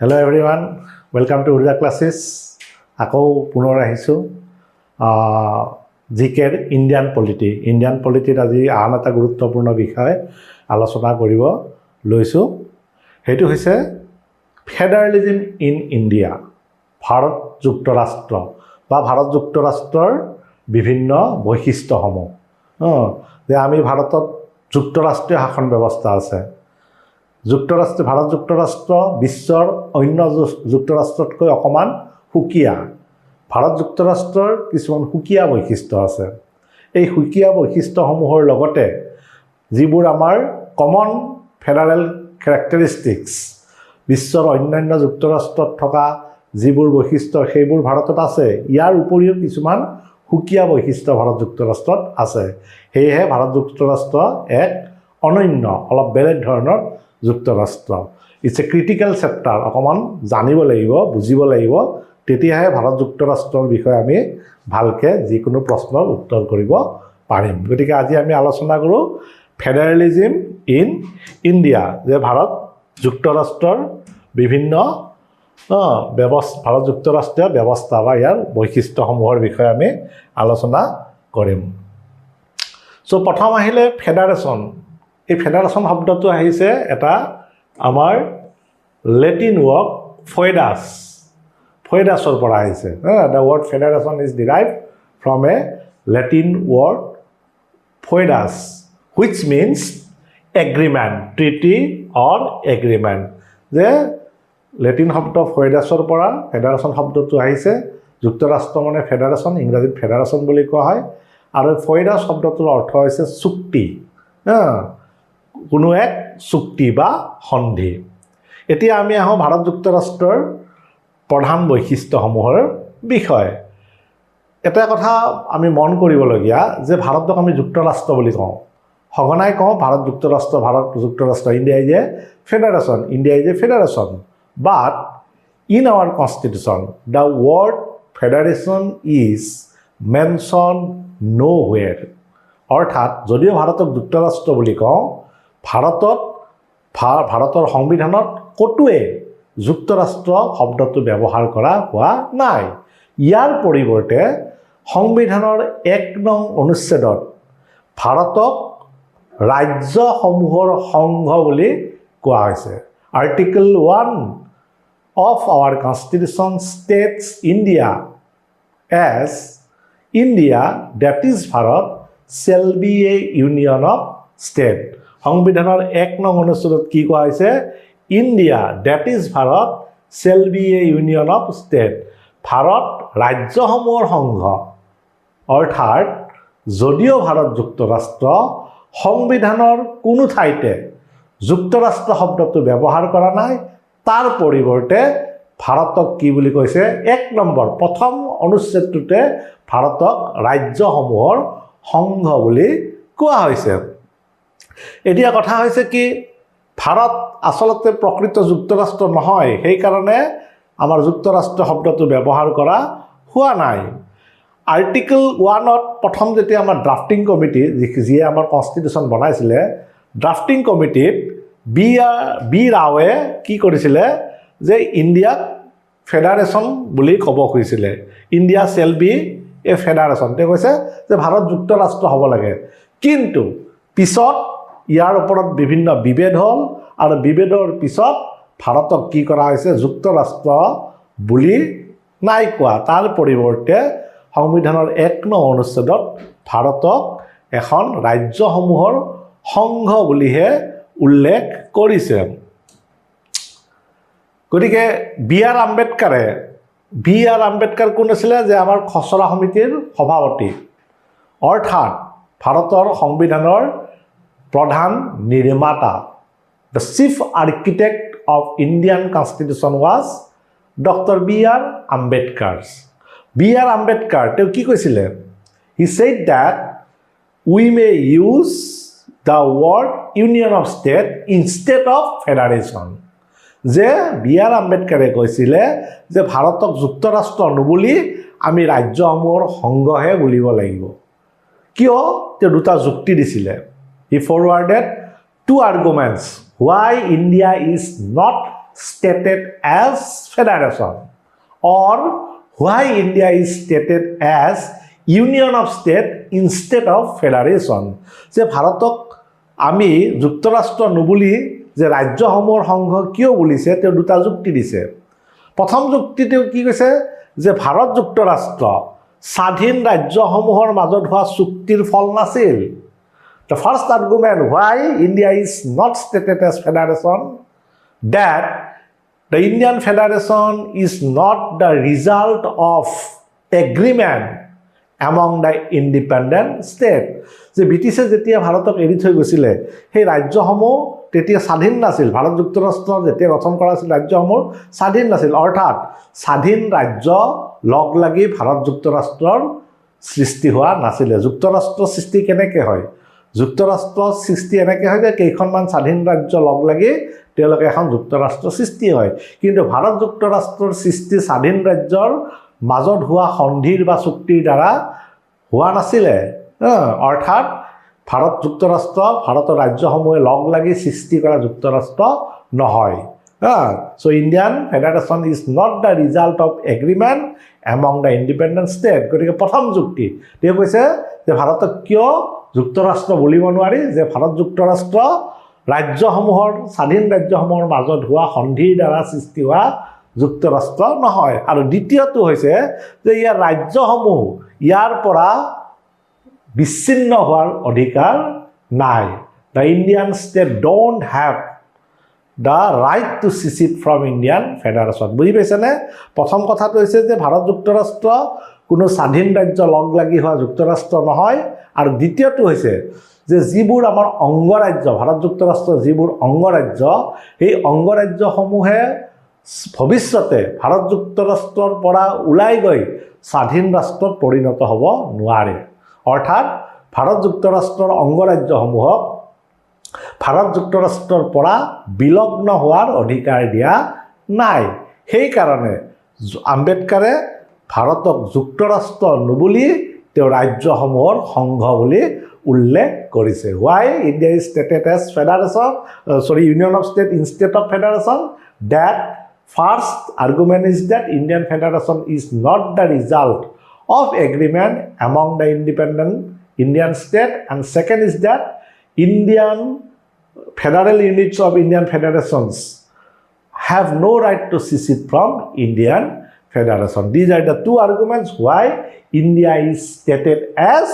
Hello everyone, welcome to Urja Classes. আকৌ পুনৰ আহিছোঁ জি কেৰ ইণ্ডিয়ান পলিটি। ইণ্ডিয়ান পলিটিত আজি আন এটা গুৰুত্বপূৰ্ণ বিষয় আলোচনা কৰিব লৈছোঁ। সেইটো হৈছে ফেডাৰেলিজিম ইন ইণ্ডিয়া, ভাৰত যুক্তৰাষ্ট্ৰ বা ভাৰত যুক্তৰাষ্ট্ৰৰ বিভিন্ন বৈশিষ্ট্যসমূহ, যে আমি ভাৰতত যুক্তৰাষ্ট্ৰীয় শাসন ব্যৱস্থা আছে। যুক্তৰাষ্ট্ৰ, ভাৰত যুক্তৰাষ্ট্ৰ বিশ্বৰ অন্য যুক্তৰাষ্ট্ৰতকৈ অকণমান সুকীয়া। ভাৰত যুক্তৰাষ্ট্ৰৰ কিছুমান সুকীয়া বৈশিষ্ট্য আছে। এই সুকীয়া বৈশিষ্ট্যসমূহৰ লগতে যিবোৰ আমাৰ কমন ফেডাৰেল কেৰেক্টাৰিষ্টিক্স, বিশ্বৰ অন্যান্য যুক্তৰাষ্ট্ৰত থকা যিবোৰ বৈশিষ্ট্য, সেইবোৰ ভাৰতত আছে। ইয়াৰ উপৰিও কিছুমান সুকীয়া বৈশিষ্ট্য ভাৰত যুক্তৰাষ্ট্ৰত আছে। সেয়েহে ভাৰত যুক্তৰাষ্ট্ৰ এক অনন্য, অলপ বেলেগ ধৰণৰ যুক্তৰাষ্ট্ৰ। It's a critical chapter. অকণমান জানিব লাগিব, বুজিব লাগিব, তেতিয়াহে ভাৰত যুক্তৰাষ্ট্ৰৰ বিষয়ে আমি ভালকৈ যিকোনো প্ৰশ্নৰ উত্তৰ কৰিব পাৰিম। গতিকে আজি আমি আলোচনা কৰোঁ ফেডাৰেলিজিম ইন ইণ্ডিয়া, যে ভাৰত যুক্তৰাষ্ট্ৰৰ বিভিন্ন ব্যৱস্থা, ভাৰত যুক্তৰাষ্ট্ৰীয় ব্যৱস্থা বা ইয়াৰ বৈশিষ্ট্যসমূহৰ বিষয়ে আমি আলোচনা কৰিম। চ' প্ৰথম আহিলে ফেডাৰেশ্যন। এই ফেডাৰেশ্যন শব্দটো আহিছে এটা আমাৰ লেটিন ৱৰ্ড ফয়ডাছ, ফয়ডাছৰ পৰা আহিছে। The word federation is derived from a Latin word foedus, which means agreement, treaty or agreement. যে লেটিন শব্দ ফয়ডাছৰ পৰা ফেডাৰেশ্যন শব্দটো আহিছে। যুক্তৰাষ্ট্ৰ মানে ফেডাৰেশ্যন, ইংৰাজীত ফেডাৰেশ্যন বুলি কোৱা হয়। আৰু ফয়ডাছ শব্দটোৰ অৰ্থ হৈছে চুক্তি, কোনো এক চুক্তি বা সন্ধি। এতিয়া আমি আহোঁ ভাৰত যুক্তৰাষ্ট্ৰৰ প্ৰধান বৈশিষ্ট্যসমূহৰ বিষয়ে। এটা কথা আমি মন কৰিবলগীয়া যে ভাৰতক আমি যুক্তৰাষ্ট্ৰ বুলি কওঁ, সঘনাই কওঁ ভাৰত যুক্তৰাষ্ট্ৰ, ভাৰত যুক্তৰাষ্ট্ৰ। India is a federation, India is a federation, but in our constitution the word federation is mention nowhere. অৰ্থাৎ যদিও ভাৰতক যুক্তৰাষ্ট্ৰ বুলি কওঁ, ভাৰতত ভাৰতৰ সংবিধানত ক'তোৱে যুক্তৰাষ্ট্ৰ শব্দটো ব্যৱহাৰ কৰা হোৱা নাই। ইয়াৰ পৰিৱৰ্তে সংবিধানৰ 1 নং অনুচ্ছেদত ভাৰতক ৰাজ্যসমূহৰ সংঘ বুলি কোৱা হৈছে। Article 1 of our constitution states India as "India, that is Bharat, shall be a union of state." সংবিধানৰ 1 নং অনুচ্ছেদত কি কোৱা হৈছে? India, that is Bharat, shall be a union of state. Bharat ৰাজ্যসমূহৰ সংঘ। অৰ্থাৎ যদিও ভাৰত যুক্তৰাষ্ট্ৰ, সংবিধানৰ কোনো ঠাইতে যুক্তৰাষ্ট্ৰ শব্দটো ব্যৱহাৰ কৰা নাই। তাৰ পৰিৱৰ্তে ভাৰতক কি বুলি কৈছে? 1 নম্বৰ প্ৰথম অনুচ্ছেদটোতে ভাৰতক ৰাজ্যসমূহৰ সংঘ বুলি কোৱা হৈছে। এতিয়া কথা হৈছে কি, ভাৰত আচলতে প্ৰকৃত যুক্তৰাষ্ট্ৰ নহয়, সেইকাৰণে আমাৰ যুক্তৰাষ্ট্ৰ শব্দটো ব্যৱহাৰ কৰা হোৱা নাই। আৰ্টিকল 1ত প্ৰথম যেতিয়া আমাৰ ড্ৰাফটিং কমিটি, যিয়ে আমাৰ কনষ্টিটিউশ্যন বনাইছিলে, ড্ৰাফটিং কমিটিত বি আৰ বি ৰাওৱে কি কৰিছিলে যে ইণ্ডিয়াক ফেডাৰেশ্যন বুলি ক'ব খুজিছিলে। India shall be a federation. তেওঁ কৈছে যে ভাৰত যুক্তৰাষ্ট্ৰ হ'ব লাগে। কিন্তু পিছত ইয়াৰ ওপৰত বিভিন্ন বিভেদ হ'ল আৰু বিভেদৰ পিছত ভাৰতক কি কৰা হৈছে? যুক্তৰাষ্ট্ৰ বুলি নাই কোৱা। তাৰ পৰিৱৰ্তে সংবিধানৰ 1 নং অনুচ্ছেদত ভাৰতক এখন ৰাজ্যসমূহৰ সংঘ বুলিহে উল্লেখ কৰিছে। গতিকে বি আৰ আম্বেদকাৰে, বি আৰ আম্বেদকাৰ কোন আছিলে যে আমাৰ খচৰা সমিতিৰ সভাপতি, অৰ্থাৎ ভাৰতৰ সংবিধানৰ প্ৰধান নিৰ্মাতা। The chief architect of Indian constitution was Doctor B R Ambedkar. B R Ambedkar তেওঁ কি কৈছিলে? He said that we may use the word union of state instead of federation. যে বি আৰ আম্বেদকাৰে কৈছিলে যে ভাৰতক যুক্তৰাষ্ট্ৰ নুবুলি আমি ৰাজ্যসমূহৰ সংঘহে বুলিব লাগিব। কিয়? তেওঁ দুটা যুক্তি দিছিলে। He forwarded two arguments why India is not stated as federation or why India is stated as union of state instead of federation? যে ভাৰতক আমি যুক্তৰাষ্ট্ৰ নুবুলি যে ৰাজ্যসমূহৰ সংঘ কিয় বুলিছে, তেওঁ দুটা যুক্তি দিছে। প্ৰথম যুক্তি তেওঁ কি কৈছে যে ভাৰত যুক্তৰাষ্ট্ৰ স্বাধীন ৰাজ্যসমূহৰ মাজত হোৱা চুক্তিৰ ফল নাছিল। The first argument why India is not stated as federation, that the Indian Federation is not the result of agreement among the independent state. যে ব্ৰিটিছে যেতিয়া ভাৰতক এৰি থৈ গৈছিলে, সেই ৰাজ্যসমূহ তেতিয়া স্বাধীন নাছিল। ভাৰত যুক্তৰাষ্ট্ৰ যেতিয়া গঠন কৰা হৈছিল, ৰাজ্যসমূহ স্বাধীন নাছিল। অৰ্থাৎ স্বাধীন ৰাজ্য লগ লাগি ভাৰত যুক্তৰাষ্ট্ৰৰ সৃষ্টি হোৱা নাছিলে। যুক্তৰাষ্ট্ৰ সৃষ্টি কেনেকৈ হয়? যুক্তৰাষ্ট্ৰ সৃষ্টি এনেকৈ হয় যে কেইখনমান স্বাধীন ৰাজ্য লগ লাগি তেওঁলোকে এখন যুক্তৰাষ্ট্ৰ সৃষ্টি হয়। কিন্তু ভাৰত যুক্তৰাষ্ট্ৰৰ সৃষ্টি স্বাধীন ৰাজ্যৰ মাজত হোৱা সন্ধিৰ বা চুক্তিৰ দ্বাৰা হোৱা নাছিলে। অৰ্থাৎ ভাৰত যুক্তৰাষ্ট্ৰ ভাৰতৰ ৰাজ্যসমূহে লগ লাগি সৃষ্টি কৰা যুক্তৰাষ্ট্ৰ নহয়। So Indian Federation is not the result of agreement among the independent state. গতিকে প্ৰথম যুক্তি তেওঁ কৈছে যে ভাৰতক কিয় যুক্তৰাষ্ট্ৰ বুলিব নোৱাৰি, যে ভাৰত যুক্তৰাষ্ট্ৰ ৰাজ্যসমূহৰ, স্বাধীন ৰাজ্যসমূহৰ মাজত হোৱা সন্ধিৰ দ্বাৰা সৃষ্টি হোৱা যুক্তৰাষ্ট্ৰ নহয়। আৰু দ্বিতীয়টো হৈছে যে ইয়াৰ ৰাজ্যসমূহ ইয়াৰ পৰা বিচ্ছিন্ন হোৱাৰ অধিকাৰ নাই। The Indian state don't have the right to secede from Indian Federation. বুজি পাইছেনে? প্ৰথম কথাটো হৈছে যে ভাৰত যুক্তৰাষ্ট্ৰ কোনো স্বাধীন ৰাজ্য লগ লাগি হোৱা যুক্তৰাষ্ট্ৰ নহয়। আৰু দ্বিতীয়টো হৈছে যে যিবোৰ আমাৰ অংগৰাজ্য, ভাৰত যুক্তৰাষ্ট্ৰৰ যিবোৰ অংগৰাজ্য, সেই অংগৰাজ্যসমূহে ভৱিষ্যতে ভাৰত যুক্তৰাষ্ট্ৰৰ পৰা ওলাই গৈ স্বাধীন ৰাষ্ট্ৰত পৰিণত হ'ব নোৱাৰে। অৰ্থাৎ ভাৰত যুক্তৰাষ্ট্ৰৰ অংগৰাজ্যসমূহক ভাৰত যুক্তৰাষ্ট্ৰৰ পৰা বিলগ্ন হোৱাৰ অধিকাৰ দিয়া নাই। সেইকাৰণে আম্বেদকাৰে ভাৰতক যুক্তৰাষ্ট্ৰ নুবুলি তেওঁ ৰাজ্যসমূহৰ সংঘ বুলি উল্লেখ কৰিছে। Why India is stated as federation, sorry, union of state instead of federation? That first argument is that Indian Federation is not the result of agreement among the independent Indian state, and second is that Indian federal units of Indian federations have no right to secede from Indian Federation. These are the two arguments why India is stated as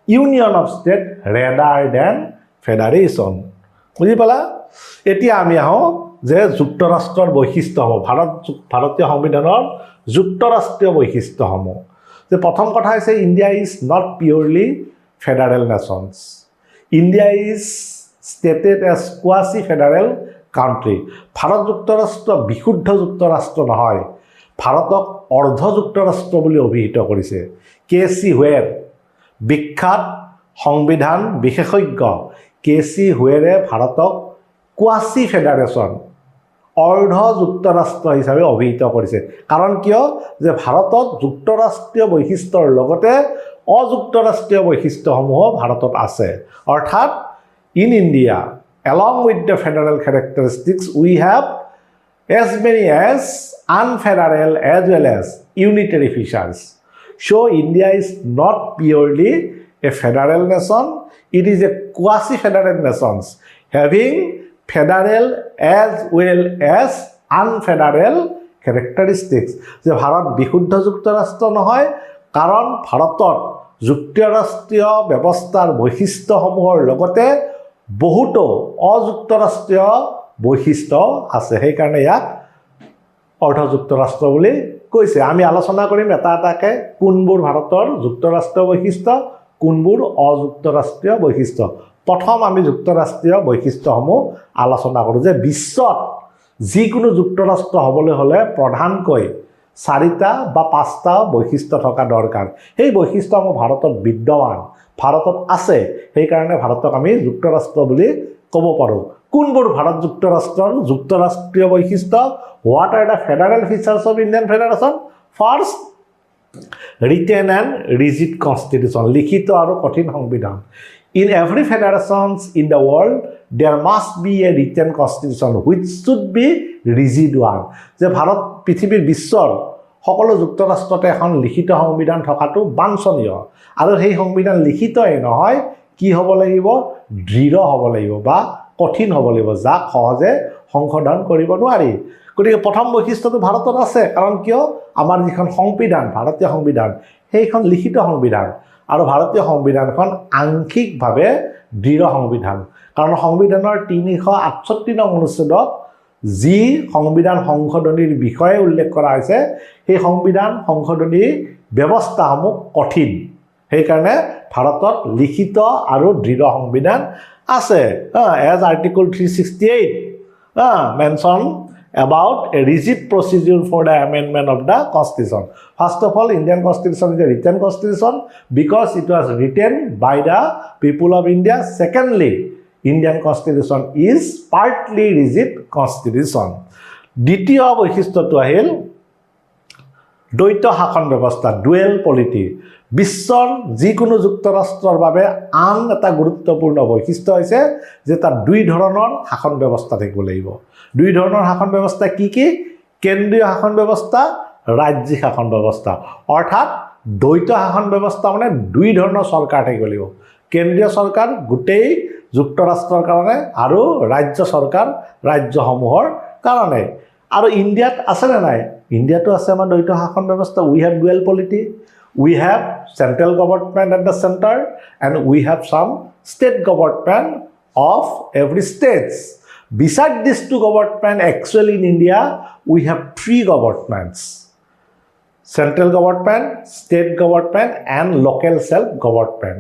union of state rather than federation. বুজি পালা? এতিয়া আমি আহোঁ যে যুক্তৰাষ্ট্ৰৰ বৈশিষ্ট্যসমূহ, ভাৰতীয় সংবিধানৰ যুক্তৰাষ্ট্ৰীয় বৈশিষ্ট্যসমূহ। যে প্ৰথম কথা হৈছে, India is not purely federal nations. India is stated as quasi federal country. Bharat যুক্তৰাষ্ট্ৰ বিশুদ্ধ যুক্তৰাষ্ট্ৰ নহয়, ভাৰতক অৰ্ধ যুক্তৰাষ্ট্ৰ বুলি অভিহিত কৰিছে। কে চি হুৱেৰ, বিখ্যাত সংবিধান বিশেষজ্ঞ কে চি হুৱেৰে ভাৰতক কোৱাচি ফেডাৰেশ্যন, অৰ্ধ যুক্তৰাষ্ট্ৰ হিচাপে অভিহিত কৰিছে। কাৰণ কিয় যে ভাৰতত যুক্তৰাষ্ট্ৰীয় বৈশিষ্ট্যৰ লগতে অযুক্তৰাষ্ট্ৰীয় বৈশিষ্ট্যসমূহো ভাৰতত আছে। অৰ্থাৎ in India, along with the federal characteristics, we have as many as unfederal as well as unitary features. So India is not purely a federal nation, it is a quasi federal nation having federal as well as unfederal characteristics. যে ভাৰত বিশুদ্ধ যুক্তৰাষ্ট্ৰ নহয়, কাৰণ ভাৰতত যুক্তৰাষ্ট্ৰীয় ব্যৱস্থাৰ বৈশিষ্ট্যসমূহৰ লগতে বহুতো অযুক্তৰাষ্ট্ৰীয় বৈশিষ্ট্য আছে। সেইকাৰণে ইয়াক অৰ্ধ যুক্তৰাষ্ট্ৰ বুলি কৈছে। আমি আলোচনা কৰিম এটা এটাকৈ, কোনবোৰ ভাৰতৰ যুক্তৰাষ্ট্ৰীয় বৈশিষ্ট্য, কোনবোৰ অযুক্তৰাষ্ট্ৰীয় বৈশিষ্ট্য। প্ৰথম আমি যুক্তৰাষ্ট্ৰীয় বৈশিষ্ট্যসমূহ আলোচনা কৰোঁ যে বিশ্বত যিকোনো যুক্তৰাষ্ট্ৰ হ'বলৈ হ'লে প্ৰধানকৈ চাৰিটা বা পাঁচটা বৈশিষ্ট্য থকা দৰকাৰ। সেই বৈশিষ্ট্যসমূহ ভাৰতত বিদ্যমান, ভাৰতত আছে। সেইকাৰণে ভাৰতক আমি যুক্তৰাষ্ট্ৰ বুলি ক'ব পাৰোঁ। কোনবোৰ ভাৰত যুক্তৰাষ্ট্ৰৰ যুক্তৰাষ্ট্ৰীয় বৈশিষ্ট্য? What are the federal features of Indian Federation? First, written and rigid constitution, লিখিত আৰু কঠিন সংবিধান। In every federations in the world, there must be a written constitution which should be rigid one. যে ভাৰত পৃথিৱীৰ বিশ্বৰ সকলো যুক্তৰাষ্ট্ৰতে এখন লিখিত সংবিধান থকাটো বাঞ্ছনীয় আৰু সেই সংবিধান লিখিতই নহয়, কি হ'ব লাগিব? দৃঢ় হ'ব লাগিব বা কঠিন হ'ব লাগিব, যাক সহজে সংশোধন কৰিব নোৱাৰি। গতিকে প্ৰথম বৈশিষ্ট্যটো ভাৰতত আছে। কাৰণ কিয়? আমাৰ যিখন সংবিধান, ভাৰতীয় সংবিধান, সেইখন লিখিত সংবিধান আৰু ভাৰতীয় সংবিধানখন আংশিকভাৱে দৃঢ় সংবিধান। কাৰণ সংবিধানৰ 368 নং অনুচ্ছেদত যি সংবিধান সংশোধনীৰ বিষয়ে উল্লেখ কৰা হৈছে, সেই সংবিধান সংশোধনী ব্যৱস্থাসমূহ কঠিন। সেইকাৰণে ভাৰতত লিখিত আৰু দৃঢ় সংবিধান আছে, as Article 368 mention about a rigid procedure for the amendment of the Constitution. First of all, Indian Constitution is a written constitution because it was written by the people of India. Secondly, Indian Constitution is partly rigid constitution. দ্বিতীয় বৈশিষ্ট্যটো আহিল দ্বৈত শাসন ব্যৱস্থা, dual polity. বিশ্বৰ যিকোনো যুক্তৰাষ্ট্ৰৰ বাবে আন এটা গুৰুত্বপূৰ্ণ বৈশিষ্ট্য হৈছে যে তাত দুই ধৰণৰ শাসন ব্যৱস্থা থাকিব লাগিব। দুই ধৰণৰ শাসন ব্যৱস্থা কি কি? কেন্দ্ৰীয় শাসন ব্যৱস্থা, ৰাজ্যিক শাসন ব্যৱস্থা। অৰ্থাৎ দ্বৈত শাসন ব্যৱস্থা মানে দুই ধৰণৰ চৰকাৰ থাকিব লাগিব, কেন্দ্ৰীয় চৰকাৰ গোটেই যুক্তৰাষ্ট্ৰৰ কাৰণে আৰু ৰাজ্য চৰকাৰ ৰাজ্যসমূহৰ কাৰণে। আৰু ইণ্ডিয়াত আছেনে নাই? ইণ্ডিয়াতো আছে আমাৰ দ্বৈত শাসন ব্যৱস্থা। We have dual polity. We have central government at the center and we have some state government of every states. Beside these two government, actually in India we have three governments: central government, state government and local self government.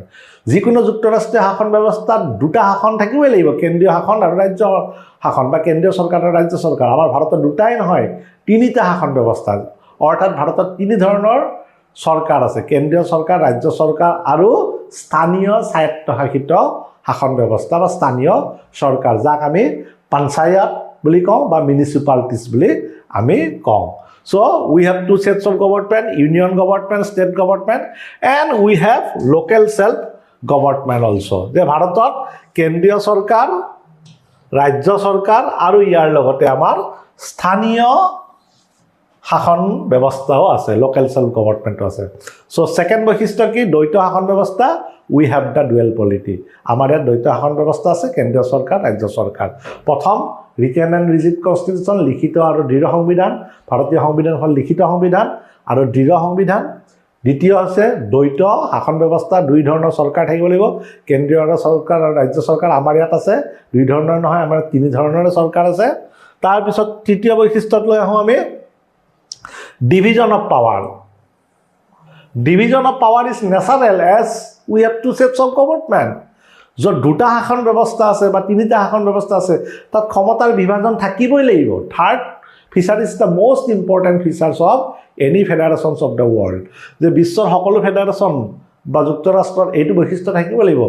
যিকোনো যুক্তৰাষ্ট্ৰীয় শাসন ব্যৱস্থাত দুটা শাসন থাকিবই লাগিব, কেন্দ্ৰীয় শাসন আৰু ৰাজ্য শাসন বা কেন্দ্ৰীয় চৰকাৰ আৰু ৰাজ্য চৰকাৰ। আমাৰ ভাৰতত দুটাই নহয়, তিনিটা শাসন ব্যৱস্থা। অৰ্থাৎ ভাৰতত তিনি ধৰণৰ চৰকাৰ আছে: কেন্দ্ৰীয় চৰকাৰ, ৰাজ্য চৰকাৰ আৰু স্থানীয় স্বায়ত্তশাসিত শাসন ব্যৱস্থা বা স্থানীয় চৰকাৰ, যাক আমি পঞ্চায়ত বুলি কওঁ বা মিউনিচিপালিটিছ বুলি আমি কওঁ। So we have two sets of government: union government, state government, and we have local self government also. যে ভাৰতত কেন্দ্ৰীয় চৰকাৰ, ৰাজ্য চৰকাৰ আৰু ইয়াৰ লগতে আমাৰ স্থানীয় শাসন ব্যৱস্থাও আছে, লোকেল চেল্ফ গভৰ্ণমেণ্টো আছে। চ' ছেকেণ্ড বৈশিষ্ট্য কি? দ্বৈত শাসন ব্যৱস্থা। We have the dual polity. আমাৰ ইয়াত দ্বৈত শাসন ব্যৱস্থা আছে, কেন্দ্ৰীয় চৰকাৰ, ৰাজ্য চৰকাৰ। প্ৰথম, ৰিটেন এণ্ড ৰিজিড কনষ্টিটিউশ্যন, লিখিত আৰু দৃঢ় সংবিধান। ভাৰতীয় সংবিধানখন লিখিত সংবিধান আৰু দৃঢ় সংবিধান। দ্বিতীয় হৈছে দ্বৈত শাসন ব্যৱস্থা, দুই ধৰণৰ চৰকাৰ থাকিব লাগিব, কেন্দ্ৰীয় আৰু চৰকাৰ আৰু ৰাজ্য চৰকাৰ। আমাৰ ইয়াত আছে, দুই ধৰণৰ নহয়, আমাৰ তিনি ধৰণৰে চৰকাৰ আছে। তাৰপিছত তৃতীয় বৈশিষ্ট্যত লৈ আহোঁ আমি, division of power. Division of power is natural as we have two sets of government. য'ত দুটা শাসন ব্যৱস্থা আছে বা তিনিটা শাসন ব্যৱস্থা আছে, তাত ক্ষমতাৰ বিভাজন থাকিবই লাগিব। Third feature is the most important features of any federations of the world, যে বিশ্বৰ সকলো ফেডাৰেশ্যন বা যুক্তৰাষ্ট্ৰৰ এইটো বৈশিষ্ট্য থাকিব লাগিব,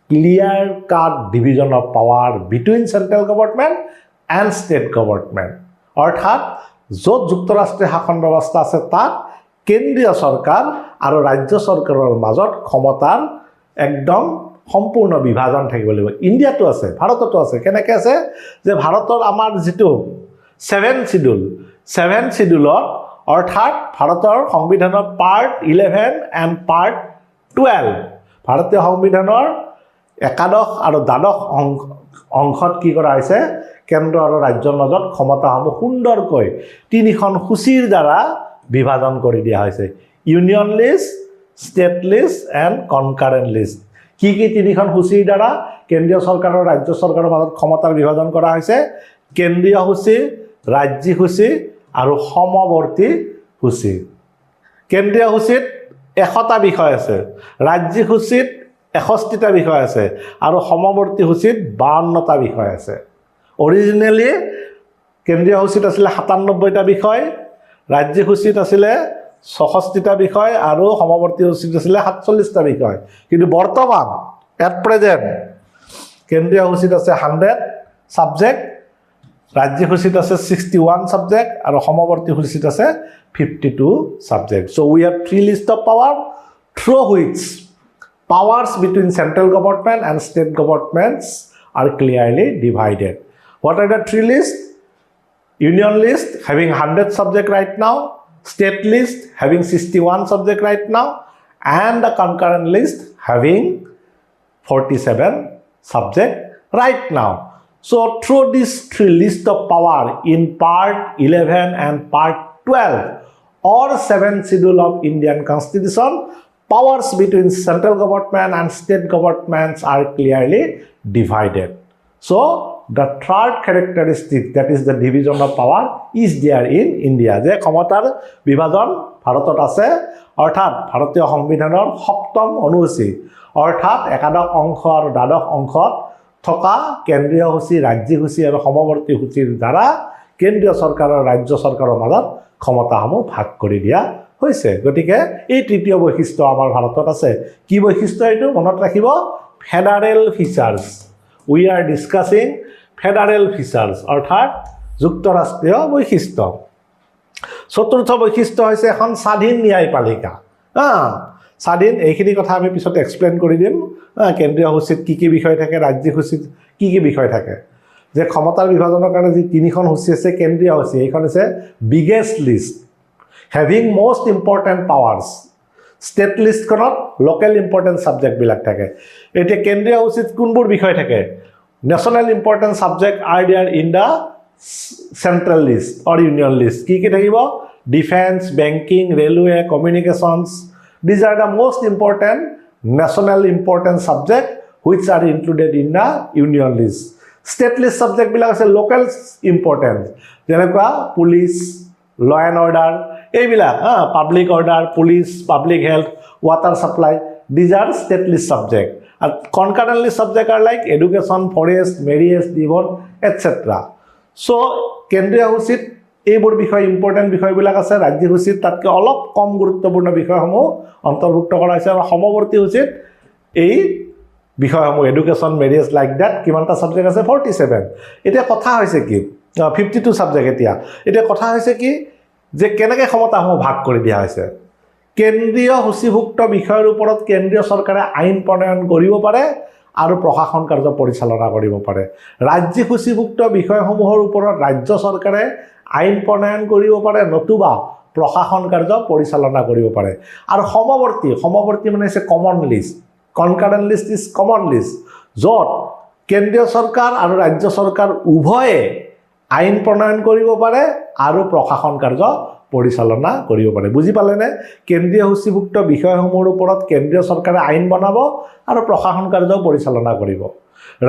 clear cut division of power between central government and state government. অৰ্থাৎ য'ত যুক্তৰাষ্ট্ৰীয় শাসন ব্যৱস্থা আছে, তাত কেন্দ্ৰীয় চৰকাৰ আৰু ৰাজ্য চৰকাৰৰ মাজত ক্ষমতাৰ একদম সম্পূৰ্ণ বিভাজন থাকিব লাগিব। ইণ্ডিয়াতো আছে, ভাৰততো আছে। কেনেকৈ আছে যে ভাৰতৰ আমাৰ যিটো ছেভেন চিডিউল, ছেভেন চিডিউলত, অৰ্থাৎ ভাৰতৰ সংবিধানৰ Part 11 and Part 12, ভাৰতীয় সংবিধানৰ একাদশ আৰু দ্বাদশ অংশত কি কৰা হৈছে? কেন্দ্ৰ আৰু ৰাজ্যৰ মাজত ক্ষমতাসমূহ সুন্দৰকৈ তিনিখন সূচীৰ দ্বাৰা বিভাজন কৰি দিয়া হৈছে: Union list, state list and concurrent list. কি কি তিনিখন সূচীৰ দ্বাৰা কেন্দ্ৰীয় চৰকাৰ আৰু ৰাজ্য চৰকাৰৰ মাজত ক্ষমতাৰ বিভাজন কৰা হৈছে? কেন্দ্ৰীয় সূচী, ৰাজ্যিক সূচী আৰু সমৱৰ্তী সূচী। কেন্দ্ৰীয় সূচীত 100টা বিষয় আছে, ৰাজ্যিক সূচীত 61টা বিষয় আছে আৰু সমৱৰ্তী সূচীত 52টা বিষয় আছে। অৰিজিনেলি কেন্দ্ৰীয় সূচীত আছিলে 97টা বিষয়, ৰাজ্যিক সূচীত আছিলে 66টা বিষয় আৰু সমৱৰ্তী সূচীত আছিলে 47টা বিষয়। কিন্তু বৰ্তমান, এট প্ৰেজেণ্ট, কেন্দ্ৰীয় সূচীত আছে 100 ছাবজেক্ট, ৰাজ্যিক সূচীত আছে 61 ছাবজেক্ট আৰু সমৱৰ্তী সূচীত আছে 52 subject. So we have three list of power through which powers between central government and state governments are clearly divided. What are the three lists? Union list having 100 subject right now, state list having 61 subject right now, and the concurrent list having 47 subject right now. So through this three list of power in part 11 and part 12 or 7 schedule of Indian Constitution, powers between central government and state governments are clearly divided. So the third characteristic, that is the division of power, is there in India. যে ক্ষমতাৰ বিভাজন ভাৰতত আছে, অৰ্থাৎ ভাৰতীয় সংবিধানৰ সপ্তম অনুসূচী, অৰ্থাৎ একাদশ অংশ আৰু দ্বাদশ অংশত থকা কেন্দ্ৰীয় সূচী, ৰাজ্যিক সূচী আৰু সমৱৰ্তী সূচীৰ দ্বাৰা কেন্দ্ৰীয় চৰকাৰ আৰু ৰাজ্য চৰকাৰৰ মাজত ক্ষমতাসমূহ ভাগ কৰি দিয়া হৈছে। গতিকে এই তৃতীয় বৈশিষ্ট্য আমাৰ ভাৰতত আছে। কি বৈশিষ্ট্য এইটো মনত ৰাখিব, federal features. We are discussing federal features, অৰ্থাৎ যুক্তৰাষ্ট্ৰীয় বৈশিষ্ট্য। চতুৰ্থ বৈশিষ্ট্য হৈছে এখন স্বাধীন ন্যায়পালিকা। হা, স্বাধীন, এইখিনি কথা আমি পিছত এক্সপ্লেইন কৰি দিম। হা, কেন্দ্ৰীয় সূচীত কি কি বিষয় থাকে, ৰাজ্যিক সূচীত কি কি বিষয় থাকে। যে ক্ষমতাৰ বিভাজনৰ কাৰণে যি তিনিখন সূচী আছে, কেন্দ্ৰীয় সূচী এইখন হৈছে biggest list, having most important powers. State লিষ্টখনত local important ছাবজেক্টবিলাক থাকে। এতিয়া কেন্দ্ৰীয় সূচীত কোনবোৰ বিষয় থাকে? National important subject are there in the central list or union list. কি কি থাকিব? Defence, banking, railway, communications, these are the most important national important subject which are included in the union list. State list ছাবজেক্টবিলাক আছে local important, যেনেকুৱা police, ল and order, এইবিলাক হা, public order, police, public health, water supply, these are state list subject. আৰু concurrent list subject are like education, forest, marriage, divorce, etcetera. So কেন্দ্ৰীয় সূচীত এইবোৰ বিষয়, ইম্পৰ্টেণ্ট বিষয়বিলাক আছে। ৰাজ্যিক সূচীত তাতকৈ অলপ কম গুৰুত্বপূৰ্ণ বিষয়সমূহ অন্তৰ্ভুক্ত কৰা হৈছে। আৰু সমৱৰ্তী সূচীত এই বিষয়সমূহ এডুকেশ্যন, মেৰিয়েজ, লাইক that. কিমানটা ছাবজেক্ট আছে? 47। এতিয়া কথা হৈছে কি, 52 ছাবজেক্ট এতিয়া। এতিয়া কথা হৈছে কি যে কেনেকৈ ক্ষমতাসমূহ ভাগ কৰি দিয়া হৈছে? কেন্দ্ৰীয় সূচীভুক্ত বিষয়ৰ ওপৰত কেন্দ্ৰীয় চৰকাৰে আইন প্ৰণয়ন কৰিব পাৰে আৰু প্ৰশাসন কাৰ্য পৰিচালনা কৰিব পাৰে। ৰাজ্যিক সূচীভুক্ত বিষয়সমূহৰ ওপৰত ৰাজ্য চৰকাৰে আইন প্ৰণয়ন কৰিব পাৰে নতুবা প্ৰশাসন কাৰ্য পৰিচালনা কৰিব পাৰে। আৰু সমৱৰ্তী, সমৱৰ্তী মানে হৈছে common list. Concurrent list is common list, য'ত কেন্দ্ৰীয় চৰকাৰ আৰু ৰাজ্য চৰকাৰ উভয়ে আইন প্ৰণয়ন কৰিব পাৰে আৰু প্ৰশাসন কাৰ্য পৰিচালনা কৰিব পাৰে। বুজি পালেনে? কেন্দ্ৰীয় সূচীভুক্ত বিষয়সমূহৰ ওপৰত কেন্দ্ৰীয় চৰকাৰে আইন বনাব আৰু প্ৰশাসন কাৰ্যও পৰিচালনা কৰিব।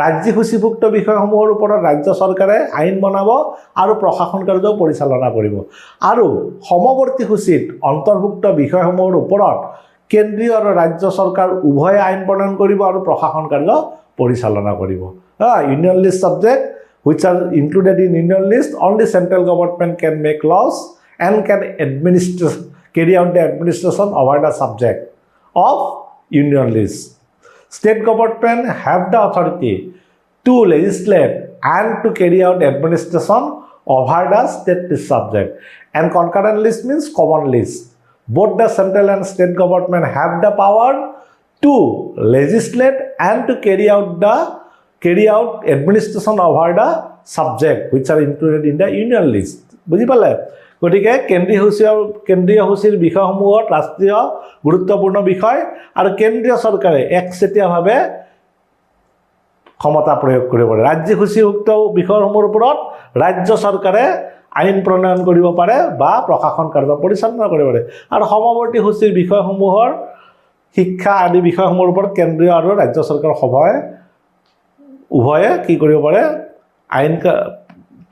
ৰাজ্যিক সূচীভুক্ত বিষয়সমূহৰ ওপৰত ৰাজ্য চৰকাৰে আইন বনাব আৰু প্ৰশাসন কাৰ্যও পৰিচালনা কৰিব। আৰু সমৱৰ্তী সূচীত অন্তৰ্ভুক্ত বিষয়সমূহৰ ওপৰত কেন্দ্ৰীয় আৰু ৰাজ্য চৰকাৰ উভয়ে আইন প্ৰণয়ন কৰিব আৰু প্ৰশাসন কাৰ্য পৰিচালনা কৰিব। হা, union list subject which are included in union list, only central government can make laws and can administer carry out the administration over the subject of union list. State government have the authority to legislate and to carry out administration over the state list subject. And concurrent list means common list. Both the central and state government have the power to legislate and to carry out administration over the subject which are included in the union list. বুজি পালে? গতিকে কেন্দ্ৰীয় সূচীৰ বিষয়সমূহত ৰাষ্ট্ৰীয় গুৰুত্বপূৰ্ণ বিষয় আৰু কেন্দ্ৰীয় চৰকাৰে একচেটীয়াভাৱে ক্ষমতা প্ৰয়োগ কৰিব পাৰে। ৰাজ্যিক সূচীভুক্ত বিষয়সমূহৰ ওপৰত ৰাজ্য চৰকাৰে আইন প্ৰণয়ন কৰিব পাৰে বা প্ৰশাসন কাৰ্য পৰিচালনা কৰিব পাৰে। আৰু সমৱৰ্তী সূচীৰ বিষয়সমূহৰ শিক্ষা আদি বিষয়সমূহৰ ওপৰত কেন্দ্ৰীয় আৰু ৰাজ্য চৰকাৰ সভাই উভয়ে কি কৰিব পাৰে? আইন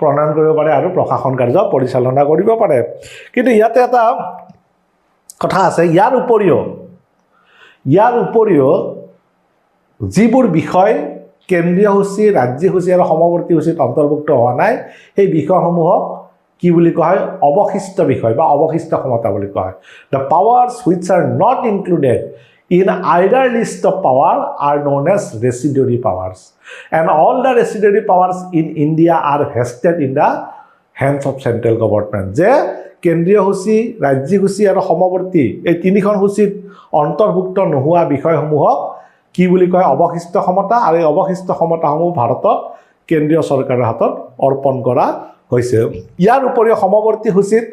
প্ৰণয়ন কৰিব পাৰে আৰু প্ৰশাসন কাৰ্য পৰিচালনা কৰিব পাৰে। কিন্তু ইয়াতে এটা কথা আছে। ইয়াৰ উপৰিও যিবোৰ বিষয় কেন্দ্ৰীয় সূচী, ৰাজ্যিক সূচী আৰু সমৱৰ্তী সূচীত অন্তৰ্ভুক্ত হোৱা নাই, সেই বিষয়সমূহক কি বুলি কোৱা হয়? অৱশিষ্ট বিষয় বা অৱশিষ্ট ক্ষমতা বুলি কোৱা হয়। The powers which are not included in either list of power are known as residuary powers, and all the residuary powers in India are vested in the hands of central government. যে কেন্দ্ৰীয় সূচী, ৰাজ্যিক সূচী আৰু সমৱৰ্তী এই তিনিখন সূচীত অন্তৰ্ভুক্ত নোহোৱা বিষয়সমূহক কি বুলি কয়? অৱশিষ্ট ক্ষমতা। আৰু এই অৱশিষ্ট ক্ষমতাসমূহ ভাৰতত কেন্দ্ৰীয় চৰকাৰৰ হাতত অৰ্পণ কৰা হৈছে। ইয়াৰ উপৰিও সমৱৰ্তী সূচীত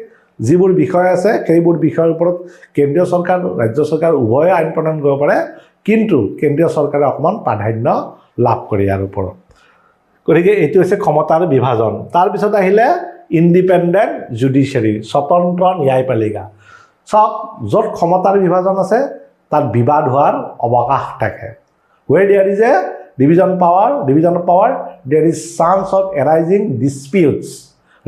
যিবোৰ বিষয় আছে, সেইবোৰ বিষয়ৰ ওপৰত কেন্দ্ৰীয় চৰকাৰ, ৰাজ্য চৰকাৰ উভয়ে আইন প্ৰণয়ন কৰিব পাৰে, কিন্তু কেন্দ্ৰীয় চৰকাৰে অকণমান প্ৰাধান্য লাভ কৰে ইয়াৰ ওপৰত। গতিকে এইটো হৈছে ক্ষমতাৰ বিভাজন। তাৰপিছত আহিলে ইণ্ডিপেণ্ডেণ্ট জুডিচিয়াৰী, স্বতন্ত্ৰ ন্যায়পালিকা। চাওক, য'ত ক্ষমতাৰ বিভাজন আছে তাত বিবাদ হোৱাৰ অৱকাশ থাকে। Where there is a division of power, there is chance of arising disputes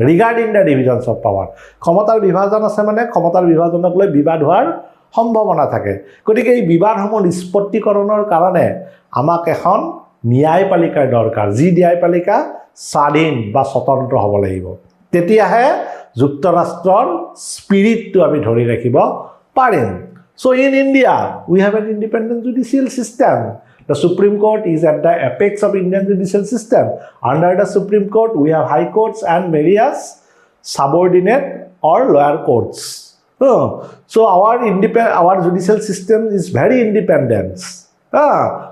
regarding the divisions of power. ক্ষমতাৰ বিভাজন আছে মানে ক্ষমতাৰ বিভাজনক লৈ বিবাদ হোৱাৰ সম্ভাৱনা থাকে। গতিকে এই বিবাদসমূহ নিষ্পত্তিকৰণৰ কাৰণে আমাক এখন ন্যায়পালিকাৰ দৰকাৰ, যি ন্যায়পালিকা স্বাধীন বা স্বতন্ত্ৰ হ'ব লাগিব। তেতিয়াহে যুক্তৰাষ্ট্ৰৰ স্পিৰিটটো আমি ধৰি ৰাখিব পাৰিম। So in India we have an independent judicial system. The Supreme Court is at the apex of Indian judicial system. Under the Supreme Court, we have high courts and various subordinate or lower courts. So our judicial system is very independent.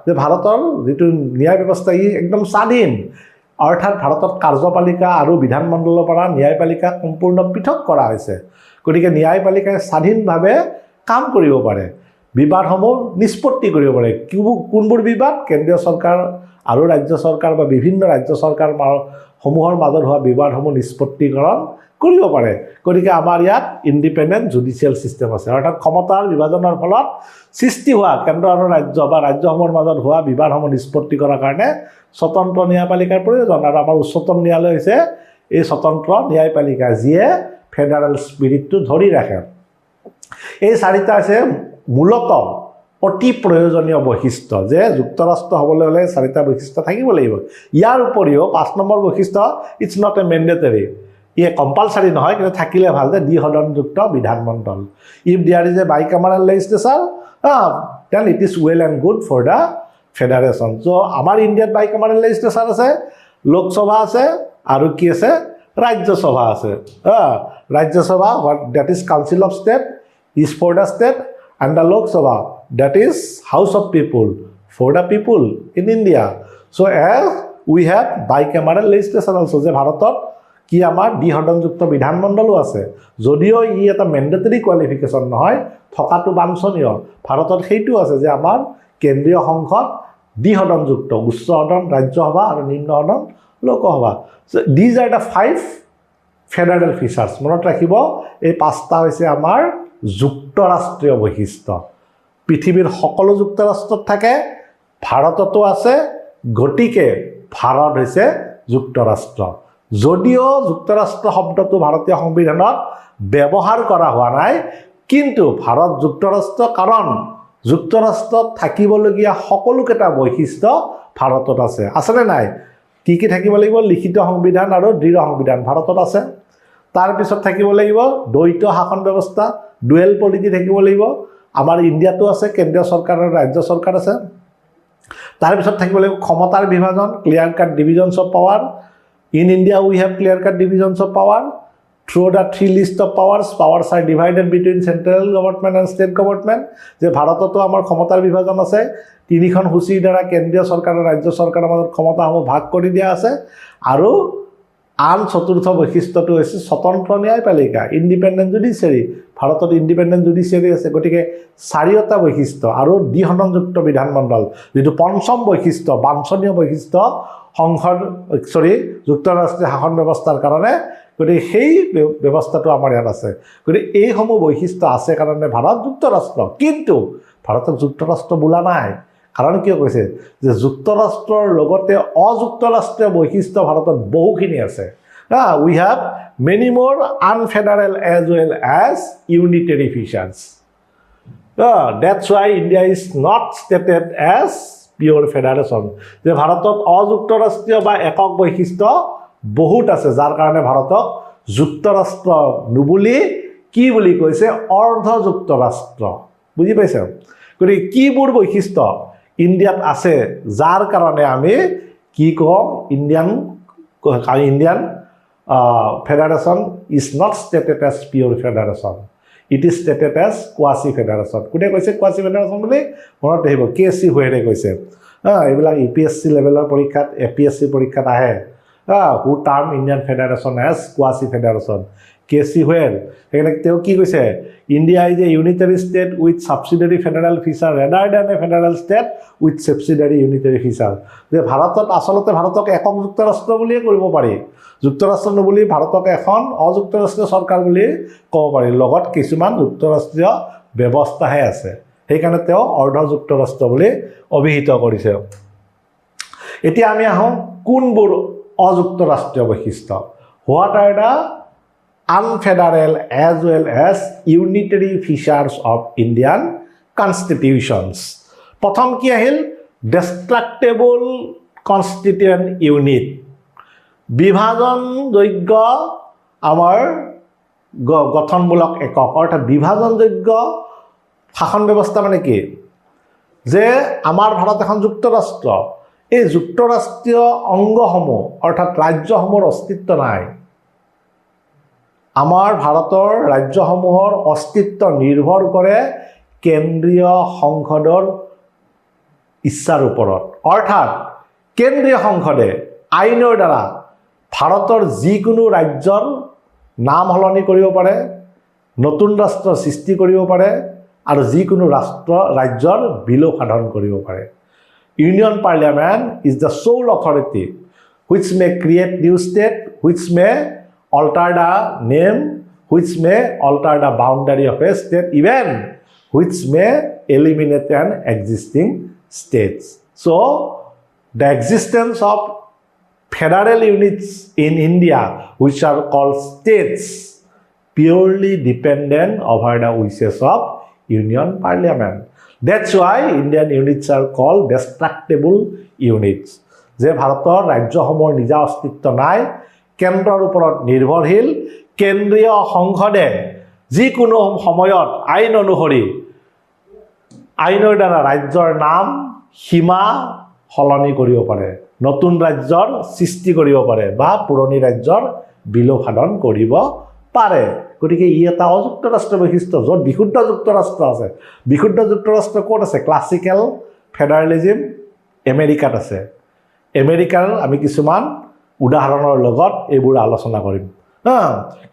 যে ভাৰতৰ যিটো ন্যায় ব্যৱস্থা, ই একদম স্বাধীন। অৰ্থাৎ ভাৰতত কাৰ্যপালিকা আৰু বিধানমণ্ডলৰ পৰা ন্যায়পালিকাক সম্পূৰ্ণ পৃথক কৰা হৈছে। গতিকে ন্যায়পালিকাই স্বাধীনভাৱে কাম কৰিব পাৰে, বিবাদসমূহ নিষ্পত্তি কৰিব পাৰে। কোনবোৰ বিবাদ? কেন্দ্ৰীয় চৰকাৰ আৰু ৰাজ্য চৰকাৰ বা বিভিন্ন ৰাজ্য চৰকাৰ সমূহৰ মাজত হোৱা বিবাদসমূহ নিষ্পত্তিকৰণ কৰিব পাৰে। গতিকে আমাৰ ইয়াত ইণ্ডিপেণ্ডেণ্ট জুডিচিয়েল ছিষ্টেম আছে। অৰ্থাৎ ক্ষমতাৰ বিভাজনৰ ফলত সৃষ্টি হোৱা কেন্দ্ৰ আৰু ৰাজ্য বা ৰাজ্যসমূহৰ মাজত হোৱা বিবাদসমূহ নিষ্পত্তি কৰাৰ কাৰণে স্বতন্ত্ৰ ন্যায়পালিকাৰ প্ৰয়োজন। আৰু আমাৰ উচ্চতম ন্যায়ালয় হৈছে এই স্বতন্ত্ৰ ন্যায়পালিকা, যিয়ে ফেডাৰেল স্পিৰিটটো ধৰি ৰাখে। এই চাৰিটা হৈছে মূলতঃ অতি প্ৰয়োজনীয় বৈশিষ্ট্য যে যুক্তৰাষ্ট্ৰ হ'বলৈ হ'লে চাৰিটা বৈশিষ্ট্য থাকিব লাগিব। ইয়াৰ উপৰিও 5 নম্বৰ বৈশিষ্ট্য, it's not a mandatory, E compulsory নহয়, কিন্তু থাকিলে ভাল যে দ্বিসদনযুক্ত বিধানমণ্ডল। If there is a bicameral legislature, then it is well and good for the federation. So আমাৰ ইণ্ডিয়াত বাইকামাৰেল লেজিছলেচাৰ আছে, লোকসভা আছে আৰু কি আছে? ৰাজ্যসভা আছে। Rajya Sabha, what that is Council of State, is for the state, and the Lok Sabha, that is House of People, for the people in India. So as we have bicameral legislation also, যে ভাৰতত কি আমাৰ দ্বিসদনযুক্ত বিধানমণ্ডলো আছে। যদিও ই এটা mandatory qualification নহয়, থকাটো বাঞ্ছনীয়। ভাৰতত সেইটো আছে যে আমাৰ কেন্দ্ৰীয় সংসদ দ্বিসদনযুক্ত, উচ্চ সদন ৰাজ্যসভা আৰু নিম্ন সদন Lok Sabha. These are the five federal features. মনত ৰাখিব, এই পাঁচটা হৈছে আমাৰ যুক্তৰাষ্ট্ৰীয় বৈশিষ্ট্য। পৃথিৱীৰ সকলো যুক্তৰাষ্ট্ৰত থাকে, ভাৰততো আছে। গতিকে ভাৰত হৈছে যুক্তৰাষ্ট্ৰ। যদিও যুক্তৰাষ্ট্ৰ শব্দটো ভাৰতীয় সংবিধানত ব্যৱহাৰ কৰা হোৱা নাই, কিন্তু ভাৰত যুক্তৰাষ্ট্ৰ, কাৰণ যুক্তৰাষ্ট্ৰত থাকিবলগীয়া সকলোকেইটা বৈশিষ্ট্য ভাৰতত আছে। আছেনে নাই? কি কি থাকিব লাগিব? লিখিত সংবিধান আৰু দৃঢ় সংবিধান ভাৰতত আছে। তাৰপিছত থাকিব লাগিব দ্বৈত শাসন ব্যৱস্থা, ডুৱেল পলিটি থাকিব লাগিব। আমাৰ ইণ্ডিয়াতো আছে, কেন্দ্ৰীয় চৰকাৰ আৰু ৰাজ্য চৰকাৰ আছে। তাৰপিছত থাকিব লাগিব ক্ষমতাৰ বিভাজন, clear cut divisions of power. In India we have clear cut divisions of power through the three list of powers. Powers are divided between central government and state government. যে ভাৰততো আমাৰ ক্ষমতাৰ বিভাজন আছে, তিনিখন সূচীৰ দ্বাৰা কেন্দ্ৰীয় চৰকাৰ আৰু ৰাজ্য চৰকাৰৰ মাজত ক্ষমতাসমূহ ভাগ কৰি দিয়া আছে। আৰু আন চতুৰ্থ বৈশিষ্ট্যটো হৈছে স্বতন্ত্ৰ ন্যায়পালিকা, ইণ্ডিপেণ্ডেণ্ট জুডিচিয়াৰী। ভাৰতত ইণ্ডিপেণ্ডেণ্ট জুডিচিয়াৰী আছে। গতিকে চাৰিওটা বৈশিষ্ট্য আৰু দ্বিসদনযুক্ত বিধানমণ্ডল, যিটো পঞ্চম বৈশিষ্ট্য, বাঞ্ছনীয় বৈশিষ্ট্য সংসদ, চৰি, যুক্তৰাষ্ট্ৰীয় শাসন ব্যৱস্থাৰ কাৰণে, গতিকে সেই ব্যৱস্থাটো আমাৰ ইয়াত আছে। গতিকে এইসমূহ বৈশিষ্ট্য আছে কাৰণে ভাৰত যুক্তৰাষ্ট্ৰ। কিন্তু ভাৰতক যুক্তৰাষ্ট্ৰ বোলা নাই। কাৰণ কিয় কৈছে যে যুক্তৰাষ্ট্ৰৰ লগতে অযুক্তৰাষ্ট্ৰীয় বৈশিষ্ট্য ভাৰতত বহুখিনি আছে। We have many more unfederal as well as unitary features. That's why India is not stated as pure federation. যে ভাৰতত অযুক্তৰাষ্ট্ৰীয় বা একক বৈশিষ্ট্য বহুত আছে, যাৰ কাৰণে ভাৰতক যুক্তৰাষ্ট্ৰ নুবুলি কি বুলি কৈছে? অৰ্ধ যুক্তৰাষ্ট্ৰ। বুজি পাইছে? গতিকে কিবোৰ বৈশিষ্ট্য ইণ্ডিয়াত আছে যাৰ কাৰণে আমি কি কওঁ, Indian federation is not stated as pure federation, it is stated as quasi federation. কোনে কৈছে কোৱাচি ফেডাৰেশ্যন বুলি? মনত ৰাখিব, কে চি হুৱেৰে কৈছে। হা, এইবিলাক ইউ পি এছ চি লেভেলৰ পৰীক্ষাত, এ পি এছ চি পৰীক্ষাত আহে। Who term Indian federation as quasi federation? K C Wheble. সেইকাৰণে তেওঁ কি কৈছে? India is a unitary state with subsidiary federal feature rather than a federal state with subsidiary unitary feature. যে ভাৰতত আচলতে ভাৰতক একক যুক্তৰাষ্ট্ৰ বুলিয়ে কৰিব পাৰি, যুক্তৰাষ্ট্ৰ নুবুলি ভাৰতক এখন অযুক্তৰাষ্ট্ৰীয় চৰকাৰ বুলি ক'ব পাৰি, লগত কিছুমান যুক্তৰাষ্ট্ৰীয় ব্যৱস্থাহে আছে। সেইকাৰণে তেওঁ অৰ্ধ যুক্তৰাষ্ট্ৰ বুলি অভিহিত কৰিছে। এতিয়া আমি আহোঁ কোনবোৰ অযুক্তৰাষ্ট্ৰীয় বৈশিষ্ট্য। What are the unfederal as well as unitary features of Indian constitutions? প্ৰথম কি আহিল? ডেষ্ট্ৰাক্টেবল কনষ্টিটিউৱেণ্ট ইউনিট, বিভাজনযোগ্য আমাৰ গঠনমূলক একক। অৰ্থাৎ বিভাজনযোগ্য শাসন ব্যৱস্থা মানে কি? যে আমাৰ ভাৰত এখন যুক্তৰাষ্ট্ৰ। এই যুক্তৰাষ্ট্ৰীয় অংগসমূহ অৰ্থাৎ ৰাজ্যসমূহৰ অস্তিত্ব নাই। আমাৰ ভাৰতৰ ৰাজ্যসমূহৰ অস্তিত্ব নিৰ্ভৰ কৰে কেন্দ্ৰীয় সংসদৰ ইচ্ছাৰ ওপৰত। অৰ্থাৎ কেন্দ্ৰীয় সংসদে আইনৰ দ্বাৰা ভাৰতৰ যিকোনো ৰাজ্যৰ নাম সলনি কৰিব পাৰে, নতুন ৰাষ্ট্ৰ সৃষ্টি কৰিব পাৰে আৰু যিকোনো ৰাজ্যৰ বিলোপ সাধন কৰিব পাৰে। Union Parliament is the sole authority which may create new state, which may alter the name, which may alter the boundary of a state, even which may eliminate an existing states. So the existence of federal units in India, which are called states, purely dependent over the wishes of Union Parliament. That's why Indian units are called destructible units. যে ভাৰতৰ ৰাজ্যসমূহৰ নিজা অস্তিত্ব নাই, কেন্দ্ৰৰ ওপৰত নিৰ্ভৰশীল। কেন্দ্ৰীয় সংসদে যিকোনো সময়ত আইন অনুসৰি আইনৰ দ্বাৰা ৰাজ্যৰ নাম, সীমা সলনি কৰিব পাৰে, নতুন ৰাজ্যৰ সৃষ্টি কৰিব পাৰে বা পুৰণি ৰাজ্যৰ বিলোপ সাধন কৰিব পাৰে। গতিকে ই এটা অযুক্তৰাষ্ট্ৰ বৈশিষ্ট্য। য'ত বিশুদ্ধ যুক্তৰাষ্ট্ৰ আছে, বিশুদ্ধ যুক্তৰাষ্ট্ৰ ক'ত আছে? ক্লাছিকেল ফেডাৰেলিজিম আমেৰিকাত আছে। আমেৰিকাৰ আমি কিছুমান উদাহৰণৰ লগত এইবোৰ আলোচনা কৰিম, হা।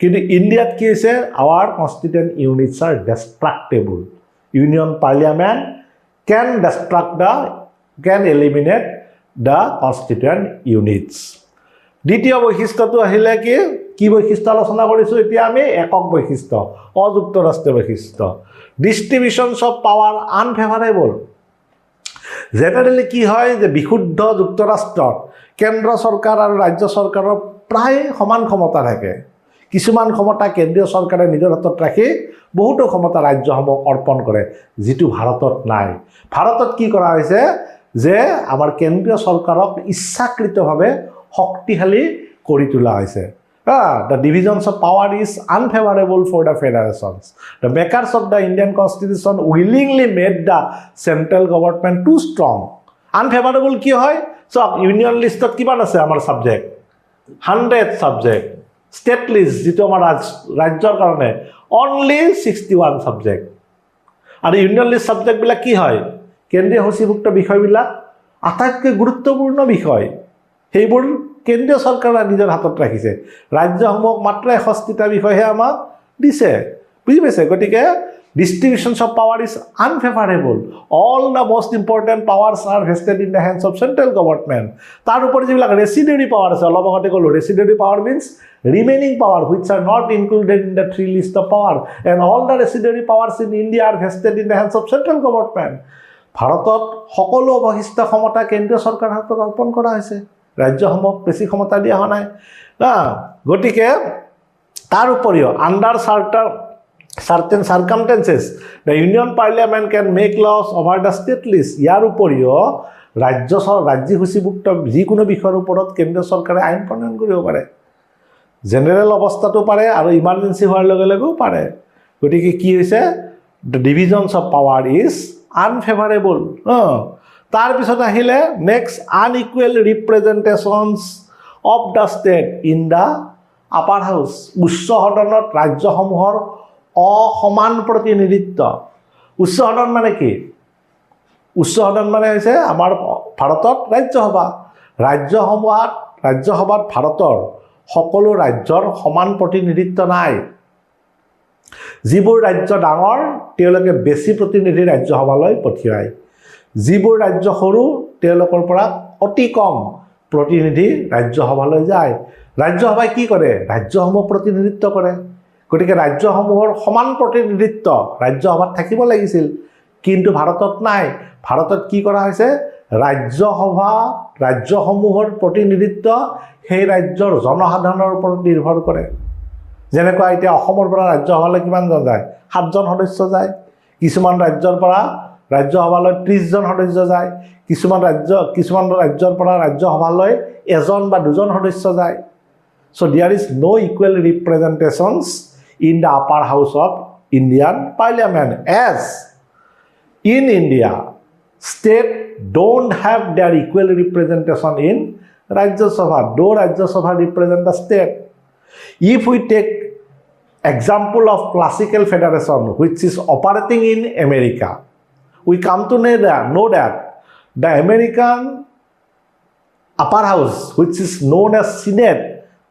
কিন্তু ইণ্ডিয়াত কি হৈছে? Our constituent units are destructible. Union Parliament can destruct the can eliminate the constituent units. দ্বিতীয় বৈশিষ্ট্যটো আহিলে কি? কি বৈশিষ্ট্য আলোচনা কৰিছোঁ এতিয়া আমি? একক বৈশিষ্ট্য, অযুক্তৰাষ্ট্ৰীয় বৈশিষ্ট্য। Distributions of power unfavourable. Generally কি হয় যে বিশুদ্ধ যুক্তৰাষ্ট্ৰত কেন্দ্ৰ চৰকাৰ আৰু ৰাজ্য চৰকাৰৰ প্ৰায় সমান ক্ষমতা থাকে। কিছুমান ক্ষমতা কেন্দ্ৰীয় চৰকাৰে নিজৰ হাতত ৰাখি বহুতো ক্ষমতা ৰাজ্যসমূহক অৰ্পণ কৰে, যিটো ভাৰতত নাই। ভাৰতত কি কৰা হৈছে যে আমাৰ কেন্দ্ৰীয় চৰকাৰক ইচ্ছাকৃতভাৱে শক্তিশালী কৰি তোলা হৈছে। The divisions of power is unfavourable for the federations. The makers of the Indian Constitution willingly made the central government too strong. Unfavourable কি হয় চাওক, ইউনিয়ন লিষ্টত কিমান আছে আমাৰ ছাবজেক্ট? 100 ছাবজেক্ট। ষ্টেট লিষ্ট, যিটো আমাৰ ৰাজ্যৰ কাৰণে, অনলি 61 ছাবজেক্ট। আৰু ইউনিয়ন লিষ্ট ছাবজেক্টবিলাক কি হয়? কেন্দ্ৰীয় সূচীভুক্ত বিষয়বিলাক আটাইতকৈ গুৰুত্বপূৰ্ণ বিষয়, সেইবোৰ কেন্দ্ৰীয় চৰকাৰে নিজৰ হাতত ৰাখিছে। ৰাজ্যসমূহক মাত্ৰ 61টা বিষয়হে আমাক দিছে। বুজি পাইছে? গতিকে distributions of power is unfavourable. All the most important powers are vested in the hands of central government. তাৰ উপৰি যিবিলাক ৰেচিডিউৰী পাৱাৰ আছে, অলপ আগতে ক'লোঁ, residuary power means remaining power which are not included in the three list of power, and all the residuary powers in India are vested in the hands of central government. ভাৰতত সকলো অৱশিষ্ট ক্ষমতা কেন্দ্ৰীয় চৰকাৰৰ হাতত অৰ্পণ কৰা হৈছে, ৰাজ্যসমূহক বেছি ক্ষমতা দিয়া হোৱা নাই, হা। গতিকে তাৰ উপৰিও under certain circumstances, the Union Parliament can make laws over the state list. ইয়াৰ উপৰিও ৰাজ্যিক সূচীভুক্ত যিকোনো বিষয়ৰ ওপৰত কেন্দ্ৰীয় চৰকাৰে আইন প্ৰণয়ন কৰিব পাৰে। জেনেৰেল অৱস্থাতো পাৰে আৰু ইমাৰ্জেঞ্চি হোৱাৰ লগে লগেও পাৰে। গতিকে কি হৈছে? The divisions of power is unfavourable. তাৰপিছত আহিলে next, unequal representations of the state in the upper house. উচ্চ সদনত ৰাজ্যসমূহৰ অসমান প্ৰতিনিধিত্ব। উচ্চ সদন মানে কি? উচ্চ সদন মানে হৈছে আমাৰ ভাৰতত ৰাজ্যসভা। ৰাজ্যসভাত ৰাজ্যসভাত ভাৰতৰ সকলো ৰাজ্যৰ সমান প্ৰতিনিধিত্ব নাই। যিবোৰ ৰাজ্য ডাঙৰ, তেওঁলোকে বেছি প্ৰতিনিধি ৰাজ্যসভালৈ পঠিয়ায়। যিবোৰ ৰাজ্য সৰু, তেওঁলোকৰ পৰা অতি কম প্ৰতিনিধি ৰাজ্যসভালৈ যায়। ৰাজ্যসভাই কি কৰে? ৰাজ্যসমূহ প্ৰতিনিধিত্ব কৰে। গতিকে ৰাজ্যসমূহৰ সমান প্ৰতিনিধিত্ব ৰাজ্যসভাত থাকিব লাগিছিল, কিন্তু ভাৰতত নাই। ভাৰতত কি কৰা হৈছে? ৰাজ্যসভা ৰাজ্যসমূহৰ প্ৰতিনিধিত্ব সেই ৰাজ্যৰ জনসাধাৰণৰ ওপৰত নিৰ্ভৰ কৰে। যেনেকুৱা এতিয়া অসমৰ পৰা ৰাজ্যসভালৈ কিমানজন যায়? সাতজন সদস্য যায়। কিছুমান ৰাজ্যৰ পৰা ৰাজ্যসভালৈ 30জন সদস্য যায়। কিছুমান ৰাজ্যৰ পৰা ৰাজ্যসভালৈ এজন বা দুজন সদস্য যায়। So there is no equal representations in the upper house of Indian Parliament, as in India state don't have their equal representation in Rajya Sabha, though Rajya Sabha represent the state. If we take example of classical federation, which is operating in America, we come to know that the American upper house, which is known as Senate,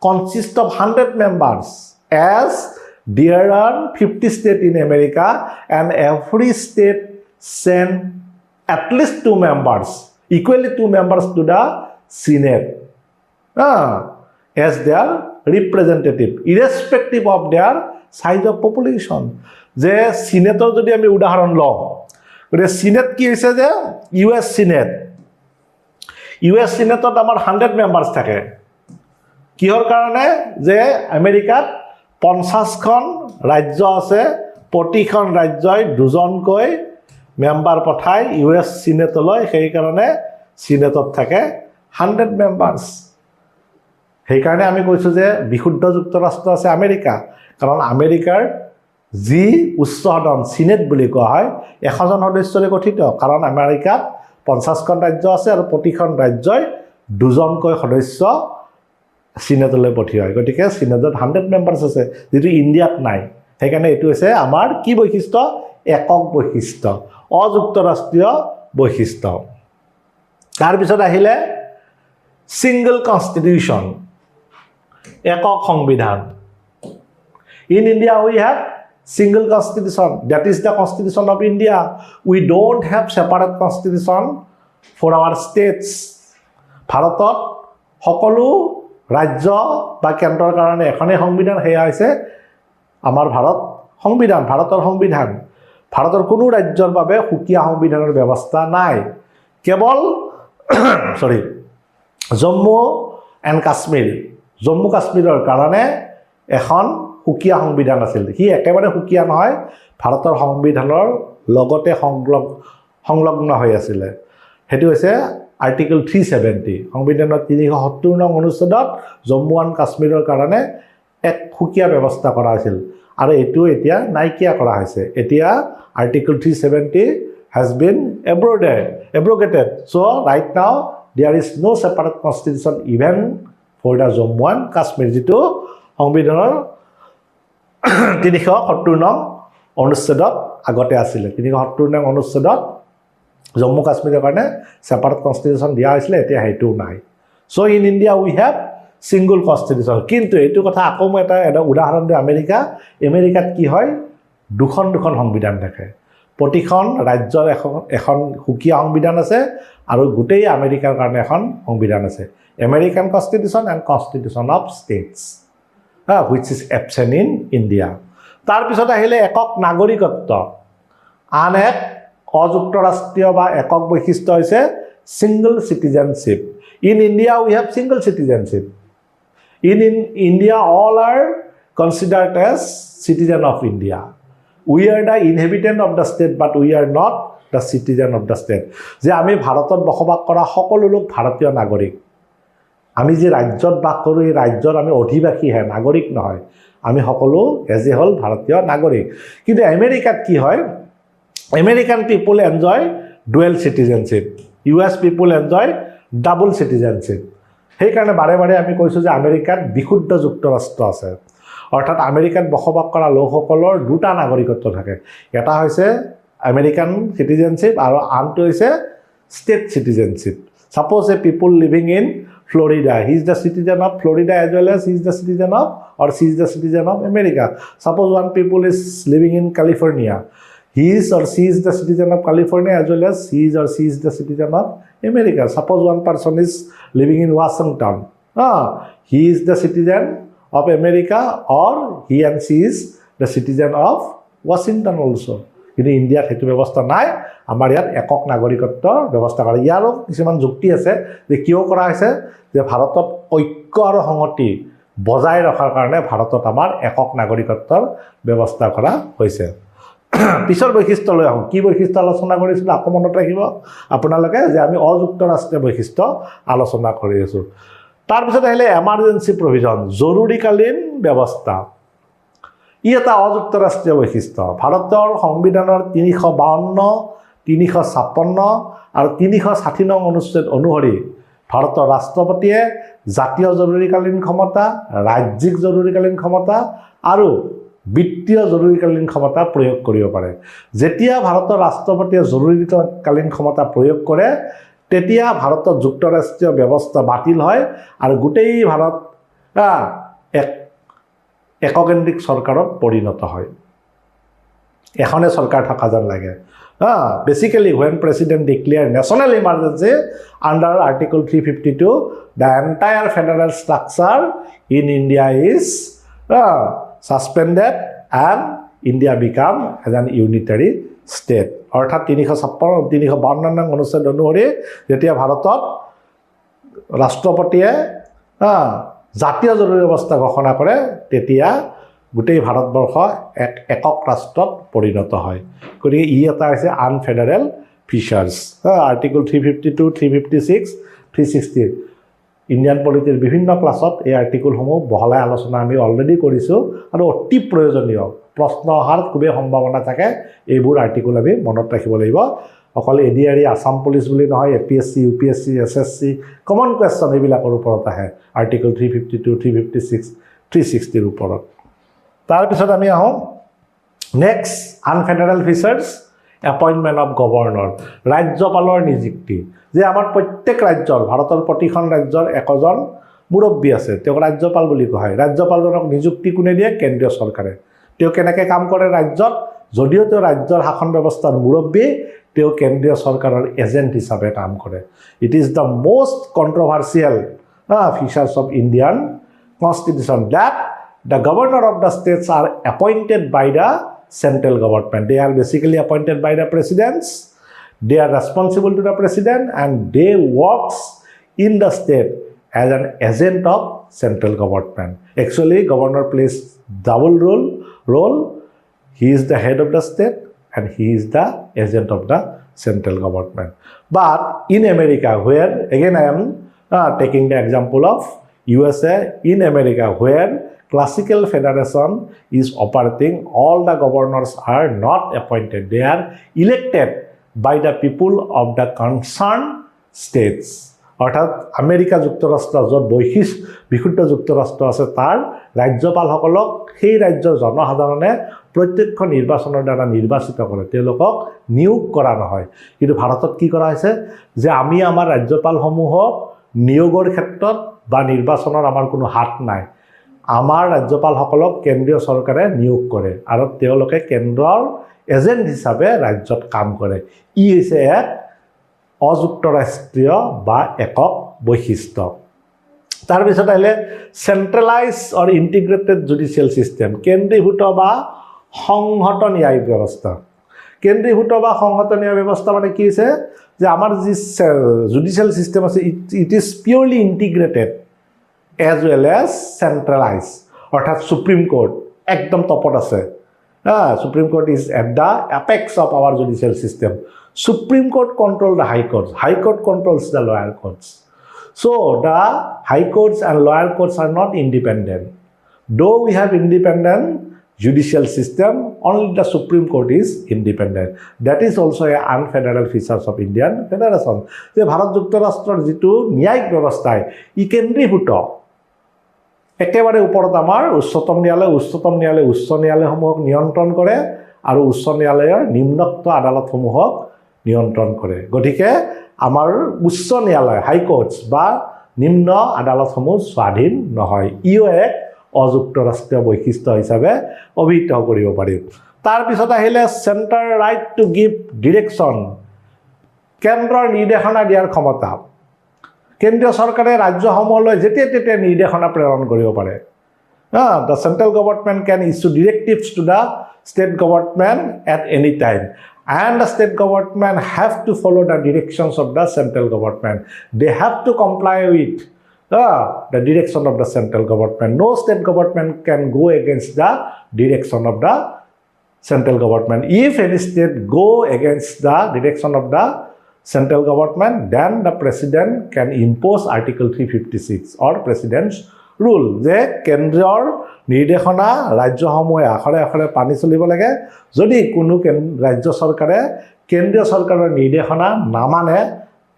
consists of 100 members, as there are 50 states in America and every state send at least two members, equally two members to the Senate as their representative, irrespective of their size of population. যে চিনেটৰ যদি আমি উদাহৰণ লওঁ, গতিকে Senate কি হৈছে যে U S senate, U S চিনেটত আমাৰ 100 মেম্বাৰ্ছ থাকে। কিহৰ কাৰণে যে আমেৰিকাত 50খন ৰাজ্য আছে, প্ৰতিখন ৰাজ্যই দুজনকৈ মেম্বাৰ পঠায় ইউ এছ চিনেটলৈ। সেইকাৰণে চিনেটত থাকে 100 মেম্বাৰ্ছ। সেইকাৰণে আমি কৈছোঁ যে বিশুদ্ধ যুক্তৰাষ্ট্ৰ আছে আমেৰিকা, কাৰণ আমেৰিকাৰ যি উচ্চ সদন চিনেট বুলি কোৱা হয়, 100জন সদস্যৰে গঠিত, কাৰণ আমেৰিকাত 50খন ৰাজ্য আছে আৰু প্ৰতিখন ৰাজ্যই দুজনকৈ সদস্য চিনেটলৈ পঠিওৱা। গতিকে চিনেটত 100 মেম্বাৰ্ছ আছে, যিটো ইণ্ডিয়াত নাই। সেইকাৰণে এইটো হৈছে আমাৰ কি বৈশিষ্ট্য? একক বৈশিষ্ট্য, অযুক্তৰাষ্ট্ৰীয় বৈশিষ্ট্য। তাৰপিছত আহিলে ছিংগল কনষ্টিটিউশ্যন, একক সংবিধান। In India we have single constitution, that is the Constitution of India. We don't have separate constitution for our states. ভাৰতত সকলো ৰাজ্য বা কেন্দ্ৰৰ কাৰণে এখনেই সংবিধান, সেয়া হৈছে আমাৰ ভাৰত সংবিধান, ভাৰতৰ সংবিধান। ভাৰতৰ কোনো ৰাজ্যৰ বাবে সুকীয়া সংবিধানৰ ব্যৱস্থা নাই। কেৱল, চৰি, জম্মু এণ্ড কাশ্মীৰ, জম্মু কাশ্মীৰৰ কাৰণে এখন সুকীয়া সংবিধান আছিল। সি একেবাৰে সুকীয়া নহয়, ভাৰতৰ সংবিধানৰ লগতে সংলগ্ন হৈ আছিলে। সেইটো হৈছে আৰ্টিকল 370। সংবিধানৰ 370 নং অনুচ্ছেদত জম্মু এণ্ড কাশ্মীৰৰ কাৰণে এক সুকীয়া ব্যৱস্থা কৰা হৈছিল আৰু এইটো এতিয়া নাইকিয়া কৰা হৈছে। এতিয়া Article 370 has been abrogated. So right now there is no separate constitution even for the Jammu and Kashmir, যিটো সংবিধানৰ 370 নং অনুচ্ছেদত আগতে আছিলে। 370 নং অনুচ্ছেদত জম্মু কাশ্মীৰৰ কাৰণে ছেপাৰেট কনষ্টিটিউশ্যন দিয়া হৈছিলে, এতিয়া সেইটোও নাই। So in India we have single constitution. কিন্তু এইটো কথা আকৌ মই এটা উদাহৰণ দিওঁ। আমেৰিকাত কি হয়? দুখন দুখন সংবিধান থাকে। প্ৰতিখন ৰাজ্যৰ এখন এখন সুকীয়া সংবিধান আছে আৰু গোটেই আমেৰিকাৰ কাৰণে এখন সংবিধান আছে, American Constitution and Constitution of states, হা, which is absent in India. তাৰপিছত আহিলে একক নাগৰিকত্ব। আন এক অযুক্তৰাষ্ট্ৰীয় বা একক বৈশিষ্ট্য হৈছে single citizenship. In India we have single citizenship. In India all are considered as citizen of India. We are the inhabitant of the state, but we are not the citizen of the state. যে আমি ভাৰতত বসবাস কৰা সকলো লোক ভাৰতীয় নাগৰিক। আমি যি ৰাজ্যত বাস কৰোঁ, এই ৰাজ্যৰ আমি অধিবাসীহে, নাগৰিক নহয়। আমি সকলো এজ এ হ'ল ভাৰতীয় নাগৰিক। কিন্তু আমেৰিকাত কি হয়? American people enjoy dual citizenship. US people enjoy double citizenship. সেইকাৰণে বাৰে বাৰে আমি কৈছোঁ যে আমেৰিকাত বিশুদ্ধ যুক্তৰাষ্ট্ৰ আছে, অৰ্থাৎ আমেৰিকাত বসবাস কৰা লোকসকলৰ দুটা নাগৰিকত্ব থাকে। এটা হৈছে আমেৰিকান চিটিজেনশ্বিপ আৰু আনটো হৈছে state citizenship. Suppose a people living in Florida, he is the citizen of Florida as well as he is the citizen of or she is the citizen of America. Suppose one people is living in California, he is or she is the citizen of California as well as he is or she is the citizen of America. Suppose one person is living in Washington, he is the citizen of America or he and she is the citizen of Washington also. কিন্তু ইণ্ডিয়াত সেইটো ব্যৱস্থা নাই। আমাৰ ইয়াত একক নাগৰিকত্বৰ ব্যৱস্থা কৰে। ইয়াৰো কিছুমান যুক্তি আছে যে কিয় কৰা হৈছে, যে ভাৰতত ঐক্য আৰু সংহতি বজাই ৰখাৰ কাৰণে ভাৰতত আমাৰ একক নাগৰিকত্বৰ ব্যৱস্থা কৰা হৈছে। পিছৰ বৈশিষ্ট্যলৈ আহোঁ। কি বৈশিষ্ট্য আলোচনা কৰিছিলোঁ আকৌ মনত ৰাখিব আপোনালোকে যে আমি অযুক্তৰাষ্ট্ৰীয় বৈশিষ্ট্য আলোচনা কৰি আছোঁ। তাৰপিছত আহিলে এমাৰ্জেঞ্চি প্ৰভিজন, জৰুৰীকালীন ব্যৱস্থা। ই এটা অযুক্তৰাষ্ট্ৰীয় বৈশিষ্ট্য। ভাৰতৰ সংবিধানৰ 352, 356 আৰু 360 নং অনুচ্ছেদ অনুসৰি ভাৰতৰ ৰাষ্ট্ৰপতিয়ে জাতীয় জৰুৰীকালীন ক্ষমতা, ৰাজ্যিক জৰুৰীকালীন ক্ষমতা আৰু বিত্তীয় জৰুৰীকালীন ক্ষমতা প্ৰয়োগ কৰিব পাৰে। যেতিয়া ভাৰতৰ ৰাষ্ট্ৰপতিয়ে জৰুৰীকালীন ক্ষমতা প্ৰয়োগ কৰে, তেতিয়া ভাৰতত যুক্তৰাষ্ট্ৰীয় ব্যৱস্থা বাতিল হয় আৰু গোটেই ভাৰত এক এককেন্দ্ৰিক চৰকাৰত পৰিণত হয়। এখনে চৰকাৰ থকা যেন লাগে। Basically, when President declare national emergency under Article 352, the entire federal structure in India is suspended and India become as an unitary state. অৰ্থাৎ 356, 352 নং অনুচ্ছেদ অনুসৰি যেতিয়া ভাৰতত ৰাষ্ট্ৰপতিয়ে জাতীয় জৰুৰী অৱস্থা ঘোষণা কৰে, তেতিয়া গোটেই ভাৰতবৰ্ষ এক একক ৰাষ্ট্ৰত পৰিণত হয়। গতিকে ই এটা হৈছে unfederal features. Article 352, 356, 360, Indian পলিটিৰ বিভিন্ন ক্লাছত এই আৰ্টিকলসমূহ বহলাই আলোচনা আমি অলৰেডি কৰিছোঁ আৰু অতি প্ৰয়োজনীয়। প্ৰশ্ন অহাৰ খুবেই সম্ভাৱনা থাকে। এইবোৰ আৰ্টিকল আমি মনত ৰাখিব লাগিব। অকল এডিআৰই, আছাম পুলিচ বুলি নহয়, APSC, UPSC, SSC common question এইবিলাকৰ ওপৰত আহে, Article 352, 356, 360ৰ ওপৰত। তাৰপিছত আমি আহোঁ next unfederal features, appointment of governor, ৰাজ্যপালৰ নিযুক্তি। যে আমাৰ প্ৰত্যেক ৰাজ্যৰ, ভাৰতৰ প্ৰতিখন ৰাজ্যৰ একোজন মুৰব্বী আছে, তেওঁক ৰাজ্যপাল বুলি কোৱা হয়। ৰাজ্যপালজনক নিযুক্তি কোনে দিয়ে? কেন্দ্ৰীয় চৰকাৰে। তেওঁ কেনেকৈ কাম কৰে ৰাজ্যত? যদিও তেওঁ ৰাজ্যৰ শাসন ব্যৱস্থাৰ মুৰব্বী, তেওঁ কেন্দ্ৰীয় চৰকাৰৰ এজেণ্ট হিচাপে কাম কৰে। It is the most controversial features of Indian Constitution that the governor of the states are appointed by the central government. They are basically appointed by the presidents. They are responsible to the president and they works in the state as an agent of central government. Actually, governor plays double role. He is the head of the state and he is the agent of the central government. But in America, where again I am taking the example of USA, in America, where classical federation is operating, all the governors are not appointed. They are elected by the people of the concerned states. অৰ্থাৎ America যুক্তৰাষ্ট্ৰ, য'ত বিশুদ্ধ যুক্তৰাষ্ট্ৰ আছে, তাৰ ৰাজ্যপালসকলক সেই ৰাজ্যৰ জনসাধাৰণে প্ৰত্যক্ষ নিৰ্বাচনৰ দ্বাৰা নিৰ্বাচিত কৰে, তেওঁলোকক নিয়োগ কৰা নহয়। কিন্তু ভাৰতত কি কৰা হৈছে যে আমি আমাৰ ৰাজ্যপালসমূহক নিয়োগৰ ক্ষেত্ৰত বা নিৰ্বাচনৰ আমাৰ কোনো হাত নাই। আমাৰ ৰাজ্যপালসকলক কেন্দ্ৰীয় চৰকাৰে নিয়োগ কৰে আৰু তেওঁলোকে কেন্দ্ৰৰ এজেণ্ট হিচাপে ৰাজ্যত কাম কৰে। ই হৈছে এক অযুক্তৰাষ্ট্ৰীয় বা একক বৈশিষ্ট্য। তাৰপিছত আহিলে centralize or integrated judicial system, কেন্দ্ৰীভূত বা সংহত ন্যায়িক ব্যৱস্থা। কেন্দ্ৰীভূত বা সংহত ন্যায় ব্যৱস্থা মানে কি হৈছে যে আমাৰ যি জুডিচিয়েল ছিষ্টেম আছে, it is purely integrated as well as centralize. অৰ্থাৎ সুপ্ৰিম কোৰ্ট একদম টপত আছে। Supreme Court is at the apex of our judicial system. Supreme Court control the High Courts, High Court controls the lower courts. So the High Courts and lower courts are not independent. Though we have independent judicial system, only the Supreme Court is independent. That is also a unfederal features of Indian Federation. যে ভাৰত যুক্তৰাষ্ট্ৰৰ যিটো ন্যায়িক ব্যৱস্থাই ই কেন্দ্ৰীভূত। একেবাৰে ওপৰত আমাৰ উচ্চতম ন্যায়ালয়। উচ্চতম ন্যায়ালয় উচ্চ ন্যায়ালয়সমূহক নিয়ন্ত্ৰণ কৰে আৰু উচ্চ ন্যায়ালয়ৰ নিম্নোক্ত আদালতসমূহক নিয়ন্ত্ৰণ কৰে। গতিকে আমাৰ উচ্চ ন্যায়ালয়, হাইকোৰ্টছ বা নিম্ন আদালতসমূহ স্বাধীন নহয়। ইও এক অযুক্তৰাষ্ট্ৰীয় বৈশিষ্ট্য হিচাপে অভিহিত কৰিব পাৰি। তাৰপিছত আহিলে center right to give direction, কেন্দ্ৰৰ নিৰ্দেশনা দিয়াৰ ক্ষমতা। কেন্দ্ৰীয় চৰকাৰে ৰাজ্যসমূহলৈ যেতিয়া তেতিয়া নিৰ্দেশনা প্ৰেৰণ কৰিব পাৰে। The central government can issue directives to the state government at any time, and the state government have to follow the directions of the central government. They have to comply with the direction of the central government. No state government can go against the direction of the central government. If any state go against the direction of the central government, then the president can impose Article 356 or President's Rule, যে কেন্দ্ৰৰ নিৰ্দেশনা ৰাজ্যসমূহে আখৰে আখৰে মানি চলিব লাগে। যদি কোনো ৰাজ্য চৰকাৰে কেন্দ্ৰীয় চৰকাৰৰ নিৰ্দেশনা নামানে,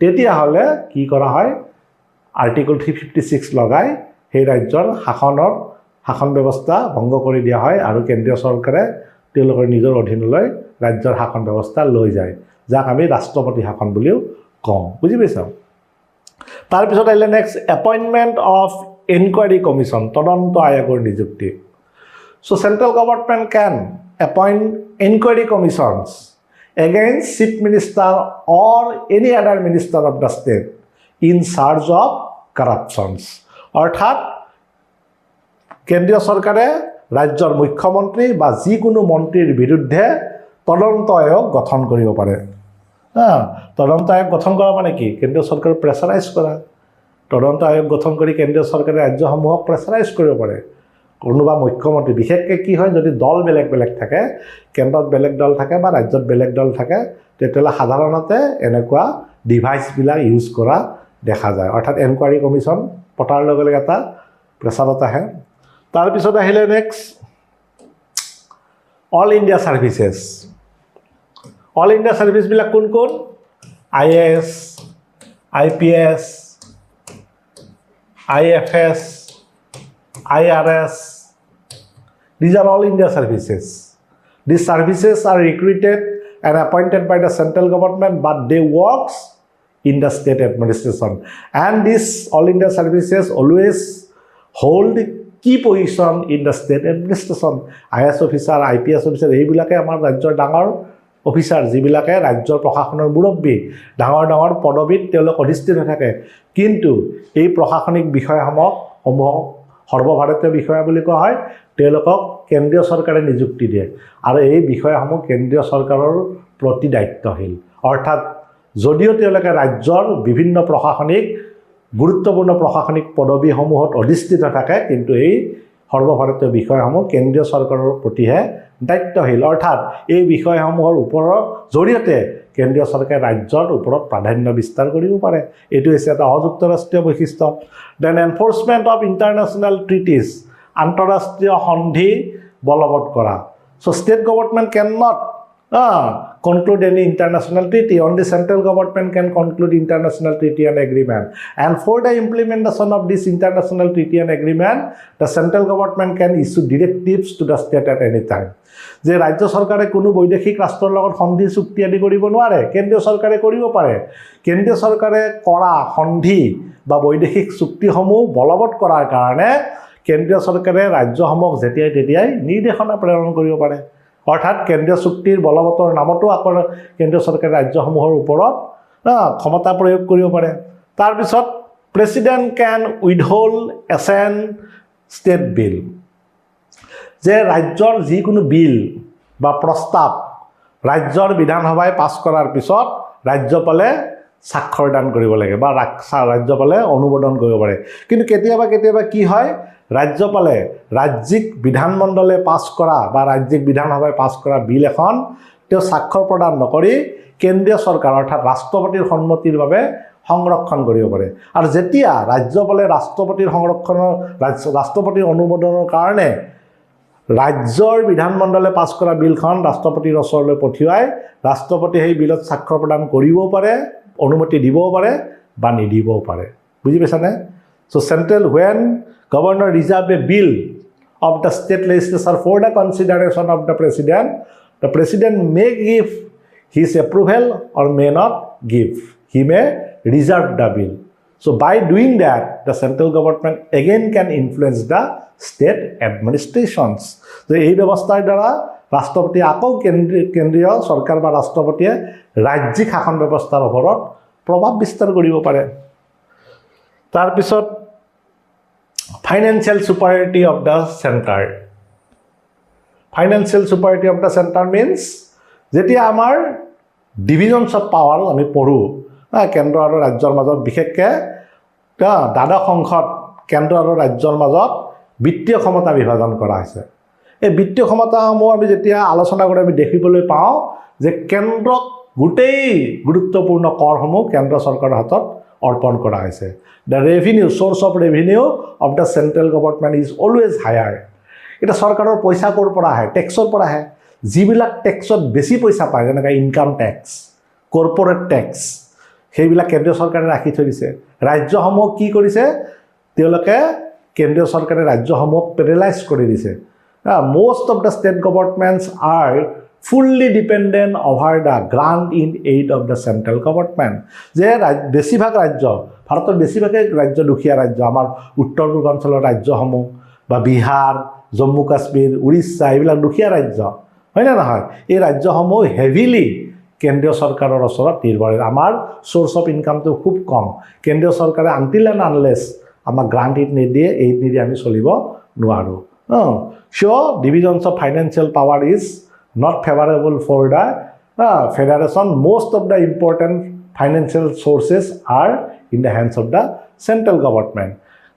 তেতিয়াহ'লে কি কৰা হয়? আৰ্টিকল 356 লগাই সেই ৰাজ্যৰ শাসন ব্যৱস্থা ভংগ কৰি দিয়া হয় আৰু কেন্দ্ৰীয় চৰকাৰে তেওঁলোকৰ নিজৰ অধীনলৈ ৰাজ্যৰ শাসন ব্যৱস্থা লৈ যায়, যাক আমি ৰাষ্ট্ৰপতি শাসন বুলিও কওঁ। বুজি পাইছ? তাৰপিছত আহিলে next, appointment of enquiry commission, তদন্ত আয়োগৰ নিযুক্তি। So central government can appoint enquiry commissions against chief minister or any other minister of the state in charge of corruptions. অৰ্থাৎ কেন্দ্ৰীয় চৰকাৰে ৰাজ্যৰ মুখ্যমন্ত্ৰী বা যিকোনো মন্ত্ৰীৰ বিৰুদ্ধে তদন্ত আয়োগ গঠন কৰিব পাৰে। হা, তদন্ত আয়োগ গঠন কৰা মানে কি? কেন্দ্ৰীয় চৰকাৰে প্ৰেছাৰাইজ কৰা। তদন্ত আয়োগ গঠন কৰি কেন্দ্ৰীয় চৰকাৰে ৰাজ্যসমূহক প্ৰেছাৰাইজ কৰিব পাৰে। কোনোবা মুখ্যমন্ত্ৰী, বিশেষকৈ কি হয়, যদি দল বেলেগ বেলেগ থাকে, কেন্দ্ৰত বেলেগ দল থাকে বা ৰাজ্যত বেলেগ দল থাকে, তেতিয়াহ'লে সাধাৰণতে এনেকুৱা ডিভাইচবিলাক ইউজ কৰা দেখা যায়। অৰ্থাৎ এনকুৱাৰী কমিশ্যন পতাৰ লগে লগে এটা প্ৰেছাৰত আহে। তাৰপিছত আহিলে next, All India Services. All India ছাৰ্ভিচবিলাক কোন কোন? IAS, IPS, IFS, IRS. These are All India Services. These services are recruited and appointed by the central government, but they works in the state administration, and these All India Services always hold key position in the state administration. IAS officer, IPS officer, এইবিলাকে আমাৰ ৰাজ্যৰ ডাঙৰ officer, যিবিলাকে ৰাজ্যৰ প্ৰশাসনৰ মুৰব্বী, ডাঙৰ ডাঙৰ পদবীত তেওঁলোক অধিষ্ঠিত থাকে। কিন্তু এই প্ৰশাসনিক বিষয়াসমূহক সৰ্বভাৰতীয় বিষয়া বুলি কোৱা হয়। তেওঁলোকক কেন্দ্ৰীয় চৰকাৰে নিযুক্তি দিয়ে আৰু এই বিষয়াসমূহ কেন্দ্ৰীয় চৰকাৰৰ প্ৰতি দায়িত্বশীল। অৰ্থাৎ যদিও তেওঁলোকে ৰাজ্যৰ বিভিন্ন প্ৰশাসনিক গুৰুত্বপূৰ্ণ প্ৰশাসনিক পদবীসমূহত অধিষ্ঠিত থাকে, কিন্তু এই সৰ্বভাৰতীয় বিষয়াসমূহ কেন্দ্ৰীয় চৰকাৰৰ প্ৰতিহে দায়িত্বশীল। অৰ্থাৎ এই বিষয়সমূহৰ ওপৰৰ জৰিয়তে কেন্দ্ৰীয় চৰকাৰে ৰাজ্যৰ ওপৰত প্ৰাধান্য বিস্তাৰ কৰিব পাৰে। এইটো হৈছে এটা অযুক্তৰাষ্ট্ৰীয় বৈশিষ্ট্য। Then enforcement of international treaties, আন্তঃৰাষ্ট্ৰীয় সন্ধি বলবৎ কৰা। So state government can not conclude any international treaty. Only central government can conclude international treaty and agreement. And for the implementation of this international treaty and agreement, the central government can issue directives to the state at any time. যে ৰাজ্য চৰকাৰে কোনো বৈদেশিক ৰাষ্ট্ৰৰ লগত সন্ধি চুক্তি আদি কৰিব নোৱাৰে, কেন্দ্ৰীয় চৰকাৰে কৰিব পাৰে। কেন্দ্ৰীয় চৰকাৰে কৰা সন্ধি বা বৈদেশিক চুক্তিসমূহ বলবৎ কৰাৰ কাৰণে কেন্দ্ৰীয় চৰকাৰে ৰাজ্যসমূহক যেতিয়াই তেতিয়াই নিৰ্দেশনা প্ৰেৰণ কৰিব পাৰে। অৰ্থাৎ কেন্দ্ৰীয় চুক্তিৰ বলবতৰ নামতো আকৌ কেন্দ্ৰীয় চৰকাৰে ৰাজ্যসমূহৰ ওপৰত ক্ষমতা প্ৰয়োগ কৰিব পাৰে। তাৰপিছত President can withhold assent state bill, যে ৰাজ্যৰ যিকোনো বিল বা প্ৰস্তাৱ ৰাজ্যৰ বিধানসভাই পাছ কৰাৰ পিছত ৰাজ্যপালে স্বাক্ষৰ দান কৰিব লাগে বা ৰাজ্যপালে অনুমোদন কৰিব পাৰে। কিন্তু কেতিয়াবা কেতিয়াবা কি হয়, ৰাজ্যপালে ৰাজ্যিক বিধানমণ্ডলে পাছ কৰা বা ৰাজ্যিক বিধানসভাই পাছ কৰা বিল এখন তেওঁ স্বাক্ষৰ প্ৰদান নকৰি কেন্দ্ৰীয় চৰকাৰ, অৰ্থাৎ ৰাষ্ট্ৰপতিৰ সন্মতিৰ বাবে সংৰক্ষণ কৰিব পাৰে। আৰু যেতিয়া ৰাজ্যপালে ৰাষ্ট্ৰপতিৰ অনুমোদনৰ কাৰণে ৰাজ্যৰ বিধানমণ্ডলে পাছ কৰা বিলখন ৰাষ্ট্ৰপতিৰ ওচৰলৈ পঠিয়াই, ৰাষ্ট্ৰপতিয়ে সেই বিলত স্বাক্ষৰ প্ৰদান কৰিবও পাৰে, অনুমতি দিবও পাৰে বা নিদিবও পাৰে। বুজি পাইছানে? So central when governor reserve a bill of the state legislature for the consideration of the president, the president may give his approval or may not give. He may reserve the bill. So by doing that, the central government again can influence the state administrations. যে এই ব্যৱস্থাৰ দ্বাৰা ৰাষ্ট্ৰপতিয়ে আকৌ কেন্দ্ৰীয় চৰকাৰ বা ৰাষ্ট্ৰপতিয়ে ৰাজ্যিক শাসন ব্যৱস্থাৰ ওপৰত প্ৰভাৱ বিস্তাৰ কৰিব পাৰে। তাৰপিছত financial superiority of the center. Financial superiority of the center means যেতিয়া আমাৰ ডিভিজনছ অফ পাৱাৰ আমি পঢ়োঁ হা, কেন্দ্ৰ আৰু ৰাজ্যৰ মাজত, বিশেষকৈ দ্বাদশ অংশত কেন্দ্ৰ আৰু ৰাজ্যৰ মাজত বিত্তীয় ক্ষমতা বিভাজন কৰা হৈছে। এই বিত্তীয় ক্ষমতাসমূহ আমি যেতিয়া আলোচনা কৰি আমি দেখিবলৈ পাওঁ যে কেন্দ্ৰক গোটেই গুৰুত্বপূৰ্ণ কৰসমূহ কেন্দ্ৰ চৰকাৰৰ হাতত অৰ্পণ কৰা হৈছে। The revenue, source of revenue of the central government is always higher. এতিয়া চৰকাৰৰ পইচা ক'ৰ পৰা আহে? টেক্সৰ পৰা আহে। যিবিলাক টেক্সত বেছি পইচা পায়, যেনেকৈ ইনকাম টেক্স, কৰ্পৰেট টেক্স, সেইবিলাক কেন্দ্ৰীয় চৰকাৰে ৰাখি থৈ দিছে। ৰাজ্যসমূহক কি কৰিছে তেওঁলোকে? কেন্দ্ৰীয় চৰকাৰে ৰাজ্যসমূহক পেৰেলাইজ কৰি দিছে। Most of the state governments are fully dependent over the grant in aid of the central government. যে বেছিভাগ ৰাজ্য, ভাৰতৰ বেছিভাগেই ৰাজ্য দুখীয়া ৰাজ্য। আমাৰ উত্তৰ পূৰ্বাঞ্চলৰ ৰাজ্যসমূহ বা বিহাৰ, জম্মু কাশ্মীৰ, উৰিষ্যা, এইবিলাক দুখীয়া ৰাজ্য, হয়নে নহয়? এই ৰাজ্যসমূহ হেভিলি কেন্দ্ৰীয় চৰকাৰৰ ওচৰত নিৰ্ভৰশীল। আমাৰ চ'ৰ্চ অফ ইনকামটো খুব কম। কেন্দ্ৰীয় চৰকাৰে আনটিল এণ্ড আনলেছ আমাক গ্ৰাণ্ট এইড নিদিয়ে, এইড নিদিয়ে, আমি চলিব নোৱাৰোঁ। So divisions of financial power is not favourable for the federation. Most of the important financial sources are in the hands of the central government.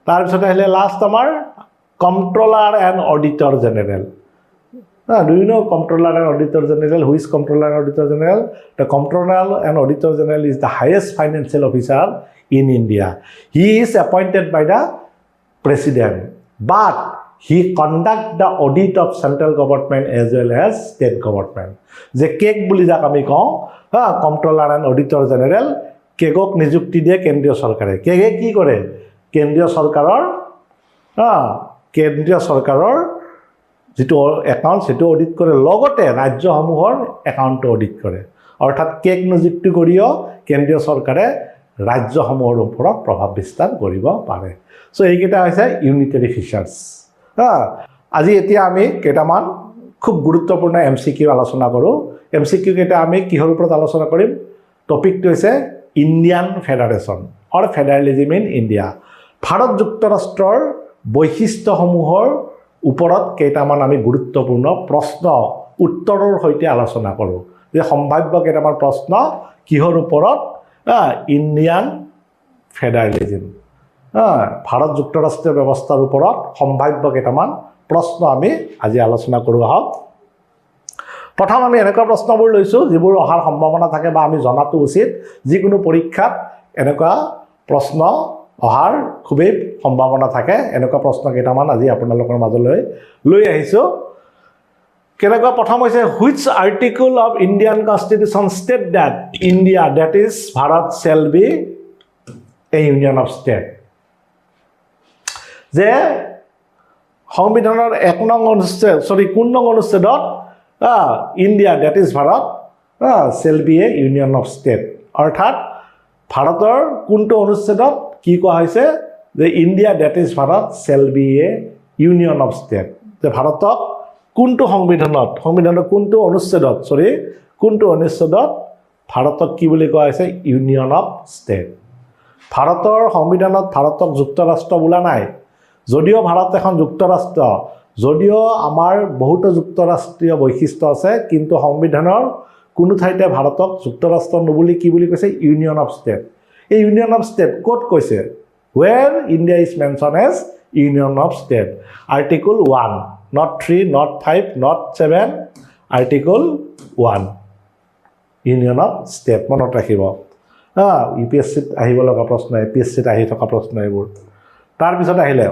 তাৰপিছত আহিলে last আমাৰ Comptroller and Auditor General. Do you know Comptroller and Auditor General? Who is Comptroller and Auditor General? The Comptroller and Auditor General is the highest financial officer in India. He is appointed by the president, but he conduct the audit of central government as well as state government. যে keg বুলি যাক আমি কওঁ হা, controller and auditor general, কেগক নিযুক্তি দিয়ে কেন্দ্ৰীয় চৰকাৰে। কেগে কি কৰে? কেন্দ্ৰীয় চৰকাৰৰ যিটো একাউণ্ট, সেইটো অডিট কৰে, লগতে ৰাজ্যসমূহৰ একাউণ্টটো অডিট কৰে। অৰ্থাৎ কেগ নিযুক্তি কৰিও কেন্দ্ৰীয় চৰকাৰে ৰাজ্যসমূহৰ ওপৰত প্ৰভাৱ বিস্তাৰ কৰিব পাৰে। চ' এইকেইটা হৈছে ইউনিটেৰী ফিচাৰ্ছ হা। আজি এতিয়া আমি কেইটামান খুব গুৰুত্বপূৰ্ণ এমচিকিউ আলোচনা কৰোঁ। এমচিকিউ কেইটা আমি কিহৰ ওপৰত আলোচনা কৰিম? টপিকটো হৈছে Indian federation or federalism in India. Bharat যুক্তৰাষ্ট্ৰৰ বৈশিষ্ট্যসমূহৰ ওপৰত কেইটামান আমি গুৰুত্বপূৰ্ণ প্ৰশ্ন উত্তৰৰ সৈতে আলোচনা কৰোঁ যে সম্ভাৱ্য কেইটামান প্ৰশ্ন কিহৰ ওপৰত? ইণ্ডিয়ান ফেডাৰেলিজিম, ভাৰত যুক্তৰাষ্ট্ৰীয় ব্যৱস্থাৰ ওপৰত সম্ভাৱ্য কেইটামান প্ৰশ্ন আমি আজি আলোচনা কৰোঁ আহক। প্ৰথম আমি এনেকুৱা প্ৰশ্নবোৰ লৈছোঁ যিবোৰ অহাৰ সম্ভাৱনা থাকে বা আমি জনাটো উচিত। যিকোনো পৰীক্ষাত এনেকুৱা প্ৰশ্ন অহাৰ খুবেই সম্ভাৱনা থাকে। এনেকুৱা প্ৰশ্ন কেইটামান আজি আপোনালোকৰ মাজলৈ লৈ আহিছোঁ। কেনেকুৱা? প্ৰথম হৈছে, which article of Indian Constitution state that India, that is Bharat, shall be a union of state? যে সংবিধানৰ এক নং অনুচ্ছেদ, চৰি, কোন নং অনুচ্ছেদত India, that is Bharat, shall be a union of state? অৰ্থাৎ ভাৰতৰ কোনটো অনুচ্ছেদত কি কোৱা হৈছে যে India, that is Bharat, shall be a union of state? যে ভাৰতক কোনটো সংবিধানত, সংবিধানৰ কোনটো অনুচ্ছেদত, চৰি, কোনটো অনুচ্ছেদত ভাৰতক কি বুলি কোৱা হৈছে? Union of state. ভাৰতৰ সংবিধানত ভাৰতক যুক্তৰাষ্ট্ৰ বোলা নাই। যদিও ভাৰত এখন যুক্তৰাষ্ট্ৰ, যদিও আমাৰ বহুতো যুক্তৰাষ্ট্ৰীয় বৈশিষ্ট্য আছে, কিন্তু সংবিধানৰ কোনো ঠাইতে ভাৰতক যুক্তৰাষ্ট্ৰ নুবুলি কি বুলি কৈছে? Union of state. এই ইউনিয়ন অফ ষ্টেট ক'ত কৈছে? Where India is mention as union of state? Article 1, not 3, not 5, not 7, article 1, union of state. মনত ৰাখিব হা, ইউপিএছচিত আহিব লগা প্ৰশ্ন, এপিএছচিত আহি থকা প্ৰশ্ন এইবোৰ। তাৰপিছত আহিলে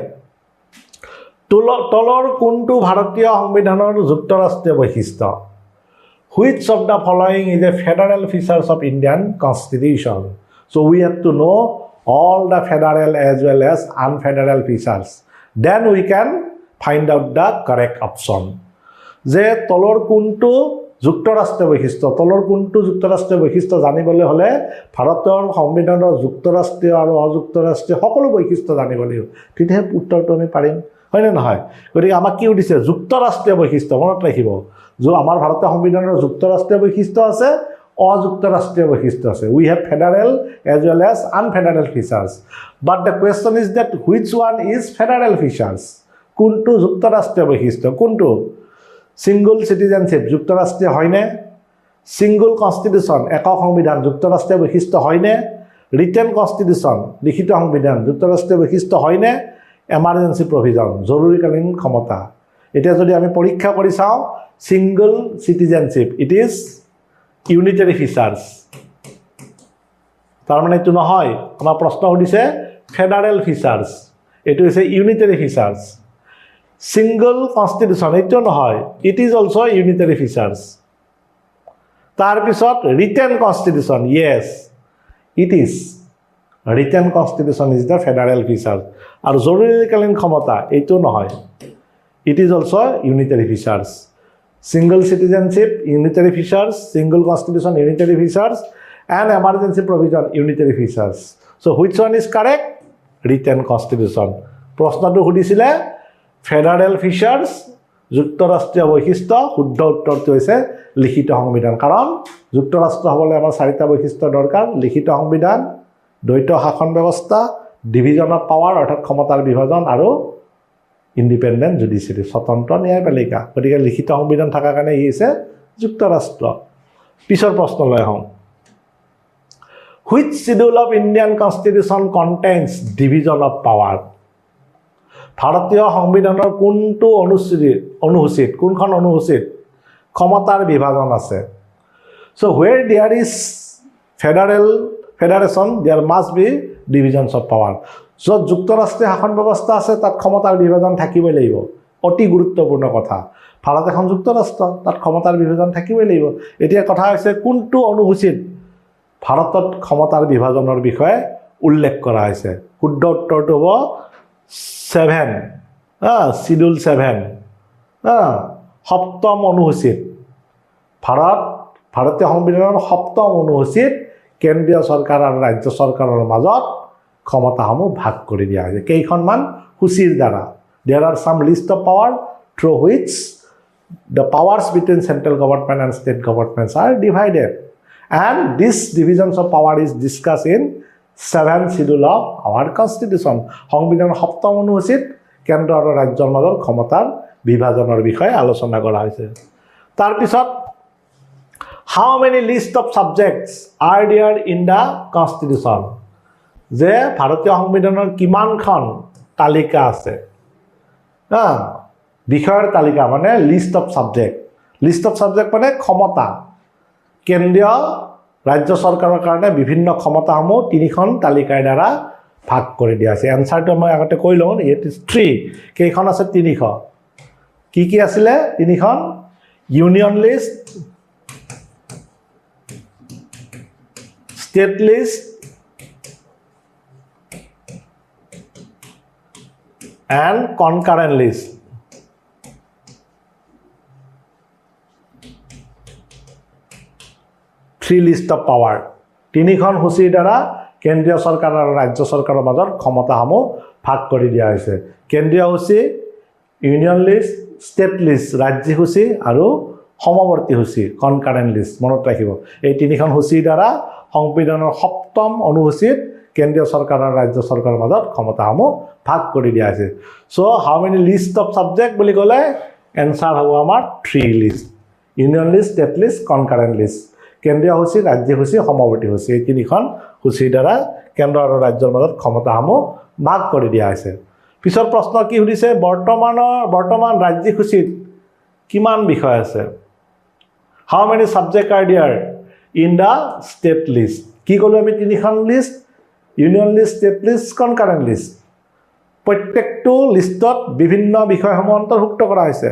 তলৰ কোনটো ভাৰতীয় সংবিধানৰ যুক্তৰাষ্ট্ৰীয় বৈশিষ্ট্য? Which of the following is a federal features of Indian Constitution? So we have to know all the federal as well as unfederal features, then we can find out the correct option. যে তলৰ কোনটো যুক্তৰাষ্ট্ৰীয় বৈশিষ্ট্য। তলৰ কোনটো যুক্তৰাষ্ট্ৰীয় বৈশিষ্ট্য জানিবলৈ হ'লে ভাৰতৰ সংবিধানৰ যুক্তৰাষ্ট্ৰীয় আৰু অযুক্তৰাষ্ট্ৰীয় সকলো বৈশিষ্ট্য জানিব লাগিব, তেতিয়াহে উত্তৰটো আমি পাৰিম, হয়নে নহয়? গতিকে আমাক কি সুধিছে? যুক্তৰাষ্ট্ৰীয় বৈশিষ্ট্য। মনত ৰাখিব, আমাৰ ভাৰতীয় সংবিধানৰ যুক্তৰাষ্ট্ৰীয় বৈশিষ্ট্য আছে, অযুক্তৰাষ্ট্ৰীয় বৈশিষ্ট্য আছে। We have federal as well as unfederal features, but the question is that which one is federal features? কোনটো যুক্তৰাষ্ট্ৰীয় বৈশিষ্ট্য? কোনটো? ছিংগল চিটিজেনশ্বিপ যুক্তৰাষ্ট্ৰীয় হয়নে? ছিংগল কনষ্টিটিউশ্যন একক সংবিধান যুক্তৰাষ্ট্ৰীয় বৈশিষ্ট্য হয়নে? ৰিটেন কনষ্টিটিউশ্যন লিখিত সংবিধান যুক্তৰাষ্ট্ৰীয় বৈশিষ্ট্য হয়নে? এমাৰ্জেঞ্চি প্ৰভিজন জৰুৰীকালীন ক্ষমতা। এতিয়া যদি আমি পৰীক্ষা কৰি চাওঁ, single citizenship it is unitary features, তাৰমানে এইটো নহয়। আমাৰ প্ৰশ্ন সুধিছে ফেডাৰেল ফিচাৰ্ছ, এইটো হৈছে ইউনিটাৰী ফিচাৰ্ছ। ছিংগল কনষ্টিটিউশ্যন এইটো নহয়, it is also unitary features. তাৰপিছত written constitution, yes it is written constitution is the federal features. আৰু জৰুৰীকালীন ক্ষমতা এইটো নহয়, it is also unitary features. Single citizenship unitary features, single constitution unitary features, and emergency provision unitary features. So which one is correct? Written constitution. প্ৰশ্নটো সুধিছিলে federal features, যুক্তৰাষ্ট্ৰীয় বৈশিষ্ট্য। শুদ্ধ উত্তৰটো হৈছে লিখিত সংবিধান। কাৰণ যুক্তৰাষ্ট্ৰ হ'বলৈ আমাৰ চাৰিটা বৈশিষ্ট্য দৰকাৰ: লিখিত সংবিধান, দ্বৈত শাসন ব্যৱস্থা, ডিভিজন অফ পাৱাৰ অৰ্থাৎ ক্ষমতাৰ বিভাজন, আৰু ইণ্ডিপেণ্ডেণ্ট জুডিচিয়াৰী স্বতন্ত্ৰ ন্যায়পালিকা। গতিকে লিখিত সংবিধান থকাৰ কাৰণে ই হৈছে যুক্তৰাষ্ট্ৰ। পিছৰ প্ৰশ্নলৈ আহোঁ। Which schedule of Indian constitution contains division of power? ভাৰতীয় সংবিধানৰ কোনটো অনুসূচীত কোনখন অনুসূচীত ক্ষমতাৰ বিভাজন আছে? So where there is federation, there must be divisions of power. য'ত যুক্তৰাষ্ট্ৰীয় শাসন ব্যৱস্থা আছে তাত ক্ষমতাৰ বিভাজন থাকিবই লাগিব। অতি গুৰুত্বপূৰ্ণ কথা। ভাৰত এখন যুক্তৰাষ্ট্ৰ, তাত ক্ষমতাৰ বিভাজন থাকিবই লাগিব। এতিয়া কথা হৈছে কোনটো অনুসূচীত ভাৰতত ক্ষমতাৰ বিভাজনৰ বিষয়ে উল্লেখ কৰা হৈছে? শুদ্ধ উত্তৰটো হ'ব 7, চিডিউল 7, সপ্তম অনুসূচীত। ভাৰতীয় সংবিধানৰ সপ্তম অনুসূচীত কেন্দ্ৰীয় চৰকাৰ আৰু ৰাজ্য চৰকাৰৰ মাজত ক্ষমতাসমূহ ভাগ কৰি দিয়া হৈছে কেইখনমান সূচীৰ দ্বাৰা। There are some list of power through which the powers between central government and state governments are divided, and this divisions of power is discuss in 7 schedule of our constitution. সংবিধানৰ সপ্তম অনুসূচীত কেন্দ্ৰ আৰু ৰাজ্যৰ মাজৰ ক্ষমতাৰ বিভাজনৰ বিষয়ে আলোচনা কৰা হৈছে। তাৰপিছত, how many list of subjects are there in the constitution? যে ভাৰতীয় সংবিধানৰ কিমানখন তালিকা আছে, হা, বিষয়ৰ তালিকা মানে list of subject. List of subject মানে ক্ষমতা। কেন্দ্ৰীয় ৰাজ্য চৰকাৰৰ কাৰণে বিভিন্ন ক্ষমতাসমূহ তিনিখন তালিকাৰ দ্বাৰা ভাগ কৰি দিয়া আছে। এনচাৰটো মই আগতে কৈ লওঁ, it is 3। কেইখন আছে? 300। কি কি আছিলে তিনিখন? Union list, state list and concurrent list. 3 list of power. তিনিখন সূচীৰ দ্বাৰা কেন্দ্ৰীয় চৰকাৰ আৰু ৰাজ্য চৰকাৰৰ মাজত ক্ষমতাসমূহ ভাগ কৰি দিয়া হৈছে। কেন্দ্ৰীয় সূচী, ইউনিয়ন লিষ্ট, ষ্টেট লিষ্ট ৰাজ্যিক সূচী আৰু সমৱৰ্তী সূচী কনকাৰেণ্ট লিষ্ট। মনত ৰাখিব, এই তিনিখন সূচীৰ দ্বাৰা সংবিধানৰ সপ্তম অনুসূচীত কেন্দ্ৰীয় চৰকাৰ আৰু ৰাজ্য চৰকাৰৰ মাজত ক্ষমতাসমূহ ভাগ কৰি দিয়া হৈছে। So how many list of subject বুলি ক'লে এনচাৰ হ'ব আমাৰ 3 list: union list, state list, concurrent list. কেন্দ্ৰীয় সূচী, ৰাজ্যিক সূচী, সমৱৰ্তী সূচী, এই তিনিখন সূচীৰ দ্বাৰা কেন্দ্ৰ আৰু ৰাজ্যৰ মাজত ক্ষমতাসমূহ ভাগ কৰি দিয়া হৈছে। পিছৰ প্ৰশ্ন কি সুধিছে? বৰ্তমান ৰাজ্যিক সূচীত কিমান বিষয় আছে? How many subject are there in the state list? কি ক'লোঁ আমি? তিনিখন list: union list, state list, concurrent list. প্ৰত্যেকটো লিষ্টত বিভিন্ন বিষয়সমূহ অন্তৰ্ভুক্ত কৰা হৈছে।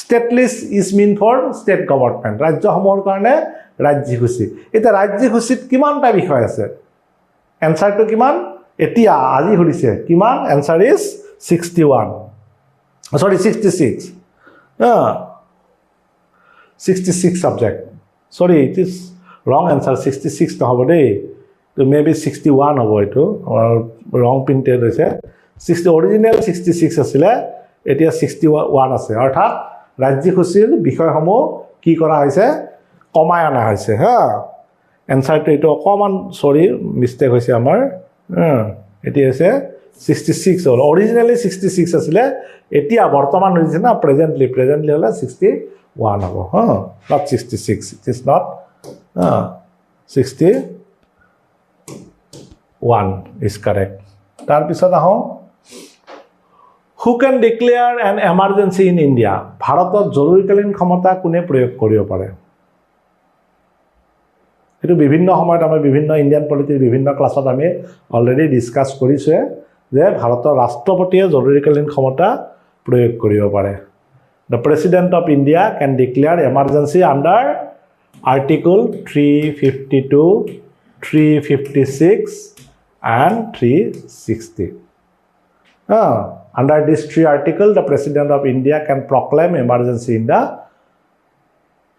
State list is mean for state government, ৰাজ্যসমূহৰ কাৰণে ৰাজ্যিক সূচী। এতিয়া ৰাজ্যিক সূচীত কিমানটা বিষয় আছে? এনচাৰটো কিমান? এতিয়া আজি সুধিছে কিমান? Answer is 61, sorry 66। 66 subject. Sorry, it is wrong answer. 66 নহ'ব দেই, এইটো মে বি 61 হ'ব। এইটো ৰং প্ৰিণ্টেড হৈছে। অৰিজিনেল 66 আছিলে, এতিয়া 61 আছে। অৰ্থাৎ ৰাজ্যিক সূচীৰ বিষয়সমূহ কি কৰা হৈছে? কমাই অনা হৈছে। হা, এনচাৰটো এইটো অকণমান, চৰি, মিষ্টেক হৈছে আমাৰ। এতিয়া হৈছে 66 হ'ল। অৰিজিনেলি 66 আছিলে, এতিয়া বৰ্তমান হৈছে না প্ৰেজেণ্টলি, প্ৰেজেণ্টলি হ'লে 61 হ'ব। হা, not 66, it is not, 61 is correct. তাৰপিছত আহোঁ, who can declare an emergency in India? ভাৰতত জৰুৰীকালীন ক্ষমতা কোনে প্ৰয়োগ কৰিব পাৰে? এইটো বিভিন্ন সময়ত আমি বিভিন্ন ইণ্ডিয়ান পলিটিৰ বিভিন্ন ক্লাছত আমি অলৰেডি ডিছকাছ কৰিছোঁৱে যে ভাৰতৰ ৰাষ্ট্ৰপতিয়ে জৰুৰীকালীন ক্ষমতা প্ৰয়োগ কৰিব পাৰে। The President of India can declare emergency under Article 352, 356 and 360. Under these three article, the President of India can proclaim emergency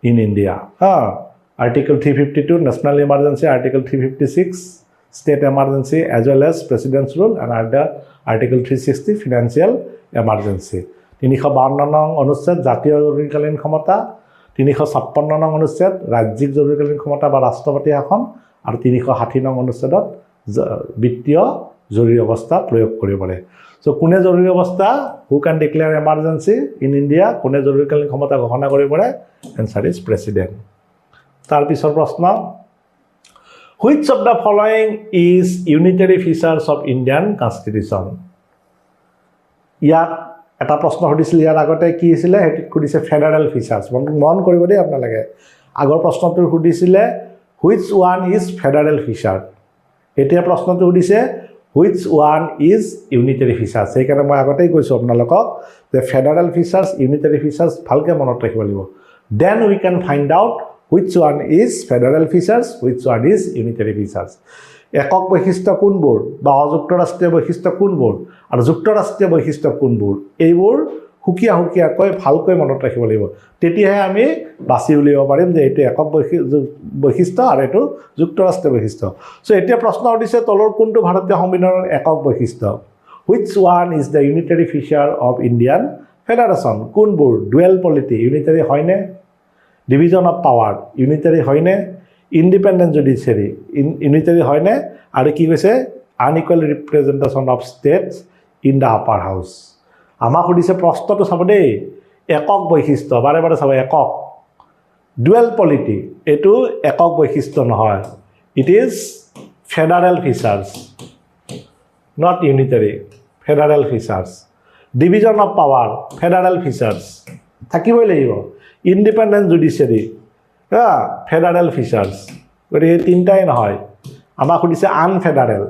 in India. Article 352, national emergency, Article 356, state emergency as well as President's rule, and under Article 360, financial emergency. 352 নং অনুচ্ছেদ জাতীয় জৰুৰীকালীন ক্ষমতা, 356 নং অনুচ্ছেদ ৰাজ্যিক জৰুৰীকালীন ক্ষমতা বা ৰাষ্ট্ৰপতি শাসন আৰু 360 নং অনুচ্ছেদত বিত্তীয় জৰুৰী অৱস্থা প্ৰয়োগ কৰিব পাৰে। চ' কোনে জৰুৰী অৱস্থা, who can declare emergency in India? কোনে জৰুৰীকালীন ক্ষমতা ঘোষণা কৰিব পাৰে? Answer is President. তাৰপিছৰ প্ৰশ্ন, which of the following is unitary features of Indian Constitution? ইয়াত এটা প্ৰশ্ন সুধিছিল ইয়াৰ আগতে। কি আছিলে সেইটোত সুধিছে? Federal features. মন কৰিব দেই আপোনালোকে। আগৰ প্ৰশ্নটো সুধিছিলে, which one is federal feature? এতিয়া প্ৰশ্নটো সুধিছে, which one is unitary features? সেইকাৰণে মই আগতেই কৈছোঁ আপোনালোকক যে ফেডাৰেল ফিচাৰ্ছ, ইউনিটাৰী ফিচাৰ্ছ ভালকৈ মনত ৰাখিব লাগিব। Then we can find out which one is federal features, which one is unitary features. একক বৈশিষ্ট্য কোনবোৰ বা অযুক্তৰাষ্ট্ৰীয় বৈশিষ্ট্য কোনবোৰ আৰু যুক্তৰাষ্ট্ৰীয় বৈশিষ্ট্য কোনবোৰ, এইবোৰ সুকীয়া সুকীয়াকৈ ভালকৈ মনত ৰাখিব লাগিব। তেতিয়াহে আমি বাছি উলিয়াব পাৰিম যে এইটো একক বৈশিষ্ট্য আৰু এইটো যুক্তৰাষ্ট্ৰীয় বৈশিষ্ট্য। চ' এতিয়া প্ৰশ্ন সুধিছে, তলৰ কোনটো ভাৰতীয় সংবিধানৰ একক বৈশিষ্ট্য? Which one is the unitary feature of Indian federation? কোনবোৰ? ডুৱেল পলিটি ইউনিটাৰী হয়নে? ডিভিজন অফ পাৱাৰ ইউনিটাৰী হয়নে? ইণ্ডিপেণ্ডেণ্ট জুডিচিয়াৰী ইউনিটাৰী হয়নে? আৰু কি কৈছে? Unequal representation of states in the upper house. আমাক সুধিছে, প্ৰশ্নটো চাব দেই, একক বৈশিষ্ট্য। বাৰে বাৰে চাব, একক। ডুৱেল পলিটি এইটো একক বৈশিষ্ট্য নহয়। It is federal features, not unitary, federal features. Division of power, federal features থাকিবই লাগিব। ইণ্ডিপেণ্ডেণ্ট জুডিচিয়াৰী হা, ফেডাৰেল ফিচাৰ্ছ। গতিকে এই তিনিটাই নহয়। আমাক সুধিছে আনফেডাৰেল।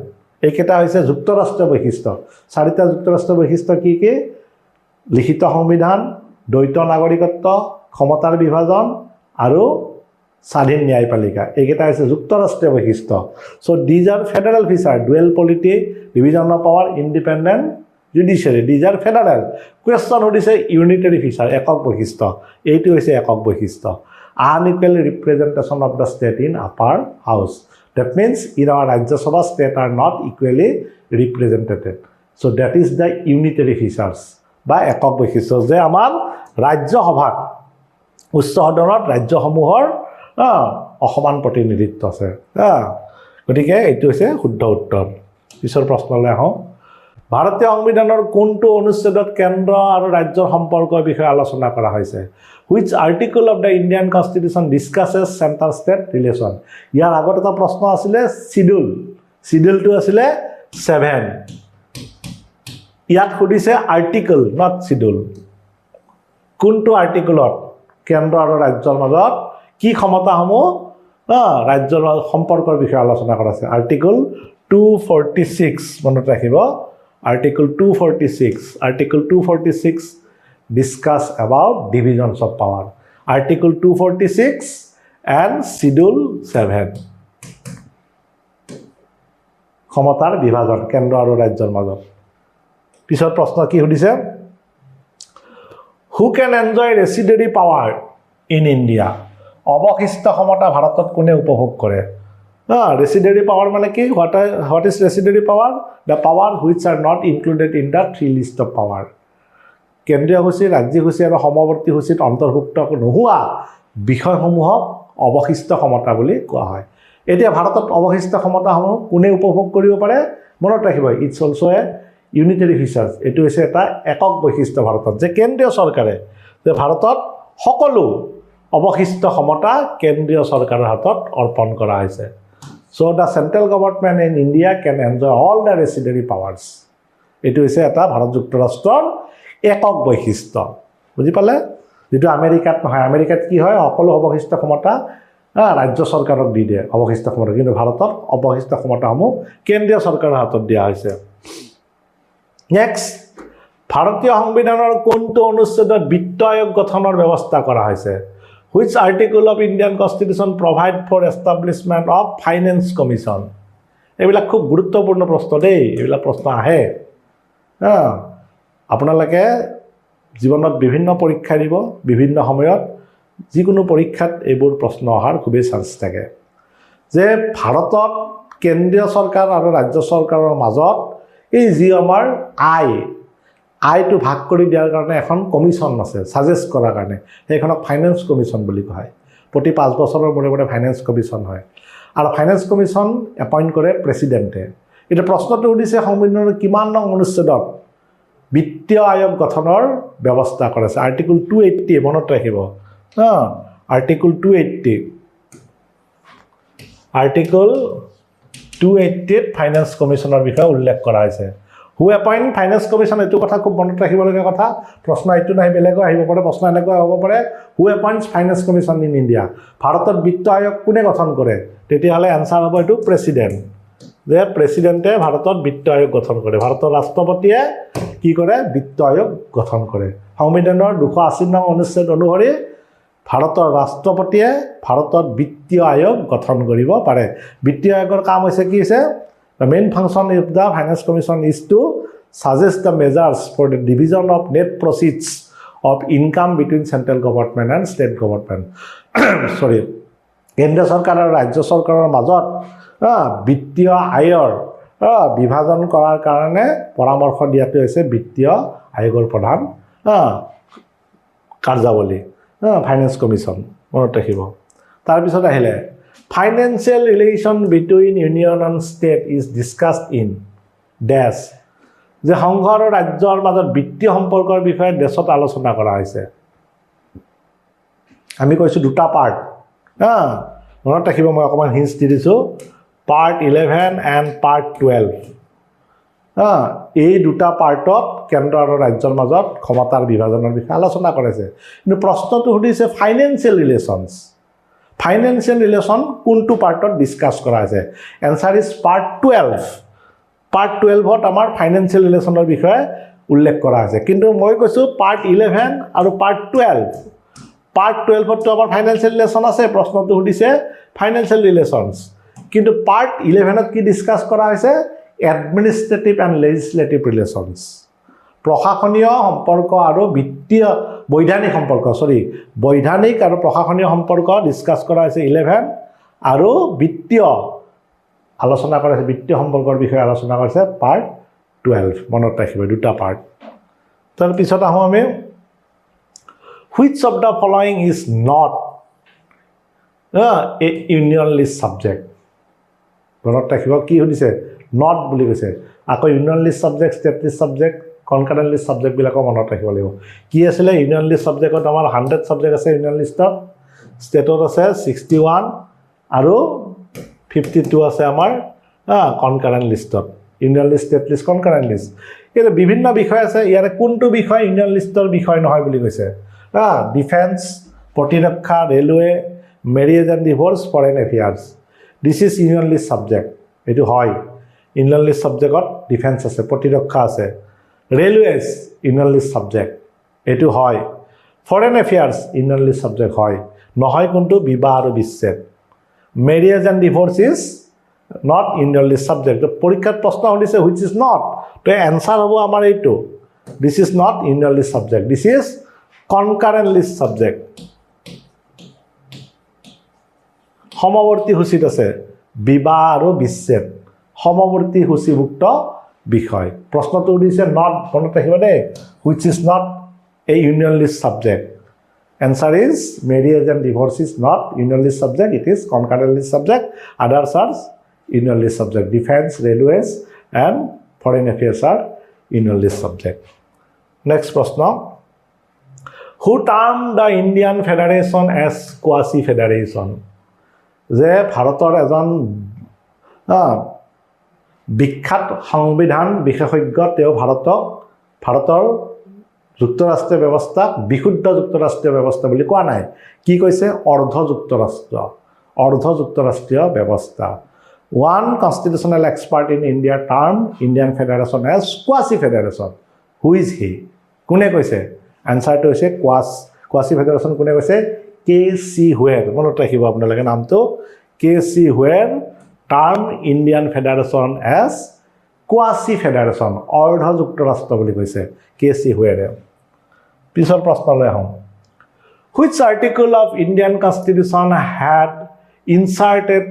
এইকেইটা হৈছে যুক্তৰাষ্ট্ৰীয় বৈশিষ্ট্য। চাৰিটা যুক্তৰাষ্ট্ৰীয় বৈশিষ্ট্য কি কি? লিখিত সংবিধান, দ্বৈত নাগৰিকত্ব, ক্ষমতাৰ বিভাজন আৰু স্বাধীন ন্যায়পালিকা। এইকেইটা হৈছে যুক্তৰাষ্ট্ৰীয় বৈশিষ্ট্য। So these are federal feature: dual polity, division of power, independent judiciary, these are federal. Question সুধিছে ইউনিটাৰী ফিচাৰ, একক বৈশিষ্ট্য। এইটো হৈছে একক বৈশিষ্ট্য, unequal representation of the state in upper house. That means in our Rajya Sabha, state are not equally represented. So that is the unitary features বা একক বৈশিষ্ট্য যে আমাৰ ৰাজ্যসভাত, উচ্চ সদনত ৰাজ্যসমূহৰ অসমান প্ৰতিনিধিত্ব আছে। গতিকে এইটো হৈছে শুদ্ধ উত্তৰ। পিছৰ প্ৰশ্নলৈ আহোঁ। ভাৰতীয় সংবিধানৰ কোনটো অনুচ্ছেদত কেন্দ্ৰ আৰু ৰাজ্যৰ সম্পৰ্কৰ বিষয়ে আলোচনা কৰা হৈছে? Which article of the Indian Constitution discusses centre state relation? ইয়াৰ আগত এটা প্ৰশ্ন আছিলে চিডিউল, চিডিউলটো আছিলে 7। ইয়াত সুধিছে আৰ্টিকল, not schedule. কোনটো আৰ্টিকলত কেন্দ্ৰ আৰু ৰাজ্যৰ মাজত কি ক্ষমতাসমূহ, ৰাজ্যৰ মাজত সম্পৰ্কৰ বিষয়ে আলোচনা কৰা আছে? আৰ্টিকল 246, মনত ৰাখিব, Article 246. Article 246 discuss about divisions of power. Article 246 and Schedule 7, ক্ষমতাৰ বিভাজন কেন্দ্ৰ আৰু ৰাজ্যৰ মাজত। পিছৰ প্ৰশ্ন কি সুধিছে? Who can enjoy residuary power in India? অৱশিষ্ট ক্ষমতা ভাৰতত কোনে উপভোগ কৰে? ৰেচিডুৱেৰী পাৱাৰ মানে কি? What is residuary power? The power which are not included in the three list of power. কেন্দ্ৰীয় সূচী, ৰাজ্যিক সূচী আৰু সমৱৰ্তী সূচীত অন্তৰ্ভুক্ত নোহোৱা বিষয়সমূহক অৱশিষ্ট ক্ষমতা বুলি কোৱা হয়। এতিয়া ভাৰতত অৱশিষ্ট ক্ষমতাসমূহ কোনে উপভোগ কৰিব পাৰে? মনত ৰাখিব, it's also a unitary features. এইটো হৈছে এটা একক বৈশিষ্ট্য ভাৰতত যে কেন্দ্ৰীয় চৰকাৰে, যে ভাৰতত সকলো অৱশিষ্ট ক্ষমতা কেন্দ্ৰীয় চৰকাৰৰ হাতত অৰ্পণ কৰা হৈছে। So the central government in India can enjoy all the residuary powers. এইটো হৈছে এটা ভাৰত যুক্তৰাষ্ট্ৰৰ একক বৈশিষ্ট্য, বুজি পালে? যিটো আমেৰিকাত নহয়। আমেৰিকাত কি হয়? সকলো অৱশিষ্ট ক্ষমতা ৰাজ্য চৰকাৰক দি দিয়ে অৱশিষ্ট ক্ষমতা। কিন্তু ভাৰতত অৱশিষ্ট ক্ষমতাসমূহ কেন্দ্ৰীয় চৰকাৰৰ হাতত দিয়া হৈছে। নেক্সট, ভাৰতীয় সংবিধানৰ কোনটো অনুচ্ছেদত বিত্ত আয়োগ গঠনৰ ব্যৱস্থা কৰা হৈছে? Which article of Indian Constitution provide for establishment of Finance Commission? এইবিলাক খুব গুৰুত্বপূৰ্ণ প্ৰশ্ন দেই। এইবিলাক প্ৰশ্ন আহে। হা, আপোনালোকে জীৱনত বিভিন্ন পৰীক্ষা দিব। বিভিন্ন সময়ত যিকোনো পৰীক্ষাত এইবোৰ প্ৰশ্ন অহাৰ খুবেই চান্স থাকে যে ভাৰতত কেন্দ্ৰীয় চৰকাৰ আৰু ৰাজ্য চৰকাৰৰ মাজত এই যি আমাৰ আয়টো ভাগ কৰি দিয়াৰ কাৰণে এখন কমিশ্যন আছে ছাজেষ্ট কৰাৰ কাৰণে। সেইখনক ফাইনেন্স কমিশ্যন বুলি কোৱা হয়। প্ৰতি 5 বছৰৰ মূৰে মূৰে ফাইনেন্স কমিশ্যন হয় আৰু ফাইনেন্স কমিশ্যন এপইণ্ট কৰে প্ৰেচিডেণ্টে। এতিয়া প্ৰশ্নটো সুধিছে, সংবিধানৰ কিমান নং অনুচ্ছেদত বিত্তীয় আয়োগ গঠনৰ ব্যৱস্থা কৰাইছে? আৰ্টিকুল 280, মনত ৰাখিব। হা, আৰ্টিকুল 280। আৰ্টিকুল 280ত ফাইনেন্স কমিশ্যনৰ বিষয়ে উল্লেখ কৰা হৈছে। Who appoint Finance Commission? এইটো কথা খুব মনত ৰাখিবলগীয়া কথা। প্ৰশ্ন এইটো নাহি বেলেগো আহিব পাৰে। প্ৰশ্ন এনেকুৱা হ'ব পাৰে, "Who appoints Finance Commission in India?" ভাৰতত বিত্ত আয়োগ কোনে গঠন কৰে? তেতিয়াহ'লে এনচাৰ হ'ব এইটো প্ৰেচিডেণ্ট, যে প্ৰেচিডেণ্টে ভাৰতত বিত্ত আয়োগ গঠন কৰে। ভাৰতৰ ৰাষ্ট্ৰপতিয়ে কি কৰে? বিত্ত আয়োগ গঠন কৰে। সংবিধানৰ 280 নং অনুচ্ছেদ অনুসৰি ভাৰতৰ ৰাষ্ট্ৰপতিয়ে ভাৰতত বিত্তীয় আয়োগ গঠন কৰিব পাৰে। বিত্তীয় আয়োগৰ কাম হৈছে, কি হৈছে? The main function of the Finance Commission is to suggest the measures for the division of net proceeds of income between central government and state government, sorry, কেন্দ্ৰীয় চৰকাৰ আৰু ৰাজ্য চৰকাৰৰ মাজত বিত্তীয় আয়ৰ বিভাজন কৰাৰ কাৰণে পৰামৰ্শ দিয়াটো হৈছে বিত্তীয় আয়োগৰ প্ৰধান কাৰ্যাৱলী। ফাইনেন্স কমিশ্যন মনত ৰাখিব। তাৰপিছত আহিলে, financial relation between union and state is discussed in dash. যে সংঘ আৰু ৰাজ্যৰ মাজত বিত্তীয় সম্পৰ্কৰ বিষয়ে ডেছত আলোচনা কৰা হৈছে। আমি কৈছোঁ দুটা পাৰ্ট। হা, মনত ৰাখিব, মই অকণমান হিণ্টছ দি দিছোঁ, part 11 and part 12। হা, এই দুটা পাৰ্টত কেন্দ্ৰ আৰু ৰাজ্যৰ মাজত ক্ষমতাৰ বিভাজনৰ বিষয়ে আলোচনা কৰাইছে। কিন্তু প্ৰশ্নটো সুধিছে ফাইনেন্সিয়েল ৰিলেশ্যনছ। ফাইনেন্সিয়েল ৰিলেশ্যন কোনটো পাৰ্টত ডিছকাছ কৰা হৈছে? Answer is part 12. Part 12ত আমাৰ ফাইনেন্সিয়েল ৰিলেশ্যনৰ বিষয়ে উল্লেখ কৰা হৈছে। কিন্তু মই কৈছোঁ পাৰ্ট 11 আৰু পাৰ্ট 12। পাৰ্ট 12ততো আমাৰ ফাইনেন্সিয়েল ৰিলেশ্যন আছে, প্ৰশ্নটো সুধিছে ফাইনেন্সিয়েল ৰিলেশ্যনছ। কিন্তু পাৰ্ট 11ত কি ডিছকাছ কৰা হৈছে? এডমিনিষ্ট্ৰেটিভ এণ্ড লেজিছলেটিভ ৰিলেশ্যনছ, প্ৰশাসনীয় সম্পৰ্ক আৰু বিত্তীয় বৈধানিক সম্পৰ্ক, চৰি, বৈধানিক আৰু প্ৰশাসনীয় সম্পৰ্ক ডিছকাছ কৰা হৈছে 11 আৰু বিত্তীয় আলোচনা কৰা হৈছে, বিত্তীয় সম্পৰ্কৰ বিষয়ে আলোচনা কৰিছে পাৰ্ট 12। মনত ৰাখিব দুটা পাৰ্ট। তাৰপিছত আহোঁ আমি, which of the following is not a union list subject? মনত ৰাখিব, কি সুধিছে? Not বুলি কৈছে। আকৌ union list subject, state list subject, concurrent list ছাবজেক্টবিলাকো মনত ৰাখিব লাগিব। কি আছিলে ইউনিয়ন লিষ্ট ছাবজেক্টত? আমাৰ 100 ছাবজেক্ট আছে ইউনিয়ন লিষ্টত, ষ্টেটত আছে 61 আৰু 52 আছে আমাৰ কনকাৰেণ্ট লিষ্টত। Union list, state list, concurrent list, কিন্তু বিভিন্ন বিষয় আছে। ইয়াৰে কোনটো বিষয় ইউনিয়ন লিষ্টৰ বিষয় নহয় বুলি কৈছে? ডিফেন্স, প্ৰতিৰক্ষা, railway, marriage and divorce, foreign affairs. This is union list subject. এইটো হয়, ইউনিয়ন লিষ্ট ছাবজেক্টত ডিফেন্স আছে, প্ৰতিৰক্ষা আছে। ৰেলৱেজ ইউনিয়ন লিষ্ট ছাবজেক্ট, এইটো হয়। Foreign affairs union list subject হয়। নহয় কোনটো? বিবাহ আৰু বিচ্ছেদ। Marriage and divorce is not union list subject. পৰীক্ষাত প্ৰশ্ন সুধিছে which is not, তো এনচাৰ হ'ব আমাৰ এইটো, this is not union list subject, this is concurrent list subject. সমৱৰ্তী সূচীত আছে বিবাহ আৰু বিচ্ছেদ, সমৱৰ্তী সূচীভুক্ত বিষয়। প্ৰশ্নটো দিছে not, মনত ৰাখিব দেই, which is not a union list subject. Answer is marriage and divorce is not union list subject, it is concurrent list subject. Others are union list subject. Defence, railways and foreign affairs are union list subject. Next প্ৰশ্ন, who term the Indian federation as quasi federation? যে ভাৰতৰ এজন বিখ্যাত সংবিধান বিশেষজ্ঞ, তেওঁ ভাৰতৰ যুক্তৰাষ্ট্ৰীয় ব্যৱস্থাক বিশুদ্ধ যুক্তৰাষ্ট্ৰীয় ব্যৱস্থা বুলি কোৱা নাই। কি কৈছে? অৰ্ধ যুক্তৰাষ্ট্ৰ, অৰ্ধ যুক্তৰাষ্ট্ৰীয় ব্যৱস্থা। One constitutional expert in India term Indian federation as quasi federation. Who is he? কোনে কৈছে? এনচাৰটো হৈছে কোৱাচি ফেডাৰেশ্যন কোনে কৈছে? কে চি হুৱেৰ। মনত ৰাখিব আপোনালোকে নামটো, K C Wheare term Indian federation as quasi federation, অৰ্ধ যুক্তৰাষ্ট্ৰ বুলি কৈছে কে চি হুৱেৰে। পিছৰ প্ৰশ্নলৈ আহোঁ। Which article of Indian constitution had inserted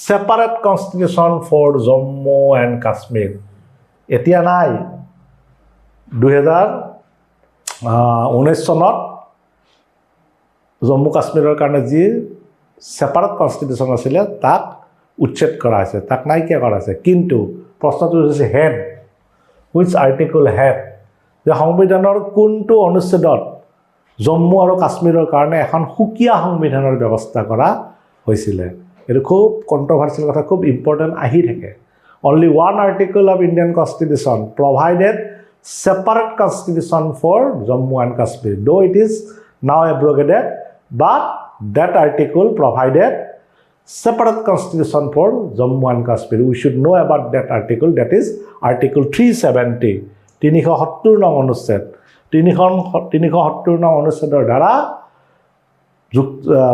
separate constitution for Jammu and Kashmir? এতিয়া নাই, 2019 চনত জম্মু কাশ্মীৰৰ কাৰণে যি ছেপাৰেট কনষ্টিটিউশ্যন আছিলে, তাক উচ্ছেদ কৰা হৈছে, তাক নাইকিয়া কৰা হৈছে। কিন্তু প্ৰশ্নটো হৈছে হেড, which article head, যে সংবিধানৰ কোনটো অনুচ্ছেদত জম্মু আৰু কাশ্মীৰৰ কাৰণে এখন সুকীয়া সংবিধানৰ ব্যৱস্থা কৰা হৈছিলে? এইটো খুব কণ্ট্ৰভাৰ্চিয়েল কথা, খুব ইম্পৰ্টেণ্ট, আহি থাকে। Only one article of Indian constitution provided separate constitution for Jammu and Kashmir, though it is now abrogated, but that article provided separate constitution for Jammu and Kashmir. We should know about that article, that is Article 370, 370 নং অনুচ্ছেদ। 370 নং অনুচ্ছেদৰ দ্বাৰা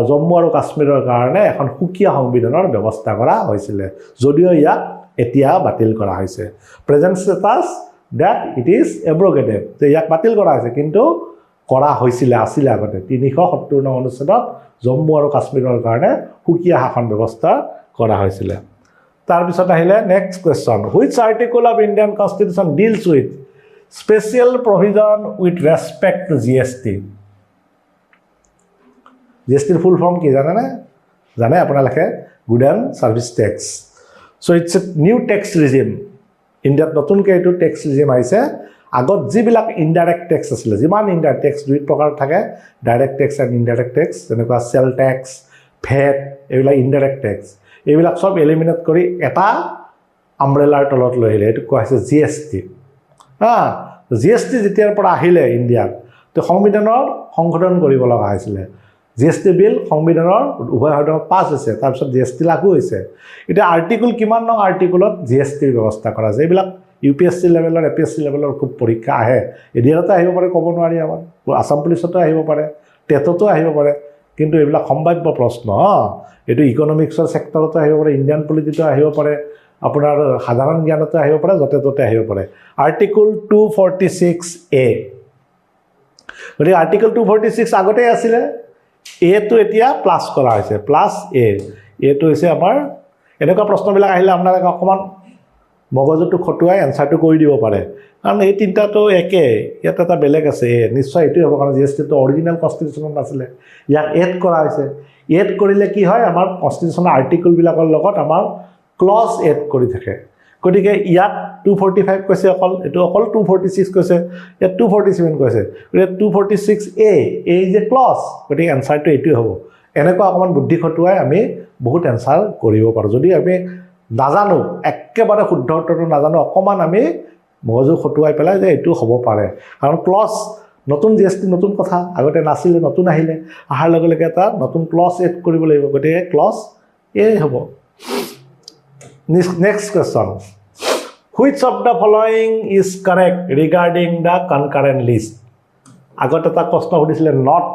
জম্মু আৰু কাশ্মীৰৰ কাৰণে এখন সুকীয়া সংবিধানৰ ব্যৱস্থা কৰা হৈছিলে, যদিও ইয়াক এতিয়া বাতিল কৰা হৈছে। Present status that it is abrogated, যে ইয়াক বাতিল কৰা হৈছে, কিন্তু কৰা হৈছিলে, আছিলে আগতে। 370 নং অনুচ্ছেদত জম্মু আৰু কাশ্মীৰৰ কাৰণে সুকীয়া শাসন ব্যৱস্থা কৰা হৈছিলে। তাৰপিছত আহিলে next question, which article of Indian constitution deals with special provision with respect to GST? G S টিৰ ফুল ফৰ্ম কি জানেনে? জানে আপোনালোকে? Good and service tax. So it's a new tax regime. ইণ্ডিয়াত নতুনকৈ এইটো টেক্স ৰিজিম আহিছে। আগত যিবিলাক ইনডাইৰেক্ট টেক্স আছিলে, যিমান ইনডাইৰেক্ট টেক্স, দুই প্ৰকাৰ থাকে, direct tax and indirect tax, যেনেকুৱা চেল টেক্স, ভেট, এইবিলাক ইনডাইৰেক্ট টেক্স। এইবিলাক চব এলিমিনেট কৰি এটা আমব্ৰেলাৰ তলত লৈ আহিলে, এইটোক কোৱা হৈছে জি এছ টি। হা, জি এছ টি যেতিয়াৰ পৰা আহিলে ইণ্ডিয়াত, তো সংবিধানৰ সংশোধন কৰিব লগা হৈছিলে। জি এছ টি বিল সংবিধানৰ উভয় সদনত পাছ হৈছে, তাৰপিছত জি এছ টি লাগু হৈছে। এতিয়া আৰ্টিকল, কিমান নং আৰ্টিকলত জি এছ টিৰ ব্যৱস্থা কৰা হৈছে? এইবিলাক ইউ পি এছ চি লেভেলৰ, এ পি এছ চি লেভেলৰ খুব পৰীক্ষা আহে। এডিআৰতো আহিব পাৰে, ক'ব নোৱাৰি। আমাৰ আছাম পুলিচতো আহিব পাৰে, টেটতো আহিব পাৰে। কিন্তু এইবিলাক সম্ভাৱ্য প্ৰশ্ন। এইটো ইকনমিক্সৰ ছেক্টৰতো আহিব পাৰে, ইণ্ডিয়ান পলিটিতো আহিব পাৰে, আপোনাৰ সাধাৰণ জ্ঞানতো আহিব পাৰে, য'তে ত'তে আহিব পাৰে। Article 246A। গতিকে আৰ্টিকল 246 আগতেই আছিলে, এটো এতিয়া প্লাছ কৰা হৈছে, প্লাছ এ। এটো হৈছে আমাৰ, এনেকুৱা প্ৰশ্নবিলাক আহিলে আপোনালোকে অকণমান মগজুটো খটুৱাই এনচাৰটো কৰি দিব পাৰে, কাৰণ এই তিনিটাটো একে, ইয়াত এটা বেলেগ আছে এ, নিশ্চয় এইটোৱে হ'ব, কাৰণ জি এছ টিটো অৰিজিনেল কনষ্টিটিউশ্যনত নাছিলে, ইয়াক এড কৰা হৈছে। এড কৰিলে কি হয়? আমাৰ কনষ্টিটিউশ্যনৰ আৰ্টিকলবিলাকৰ লগত আমাৰ ক্লজ এড কৰি থাকে। গতিকে ইয়াত 245 কৈছে অকল, এইটো অকল 246 কৈছে, ইয়াত 247 কৈছে। গতিকে 246A, A is a clause, গতিকে এনচাৰটো এইটোৱে হ'ব। এনেকুৱা অকণমান বুদ্ধি খটুৱাই আমি বহুত এনচাৰ কৰিব পাৰোঁ। যদি আমি নাজানো, একেবাৰে শুদ্ধ উত্তৰটো নাজানো, অকণমান আমি মগজু খটুৱাই পেলাই যে এইটো হ'ব পাৰে, কাৰণ ক্লজ নতুন, জি এছ টি নতুন কথা, আগতে নাছিলে, নতুন আহিলে, অহাৰ লগে লগে এটা নতুন ক্লজ এড কৰিব লাগিব, গতিকে ক্লজ এ হ'ব। Next question, which of the following is correct regarding the concurrent list? আগত এটা প্ৰশ্ন সুধিছিলে not,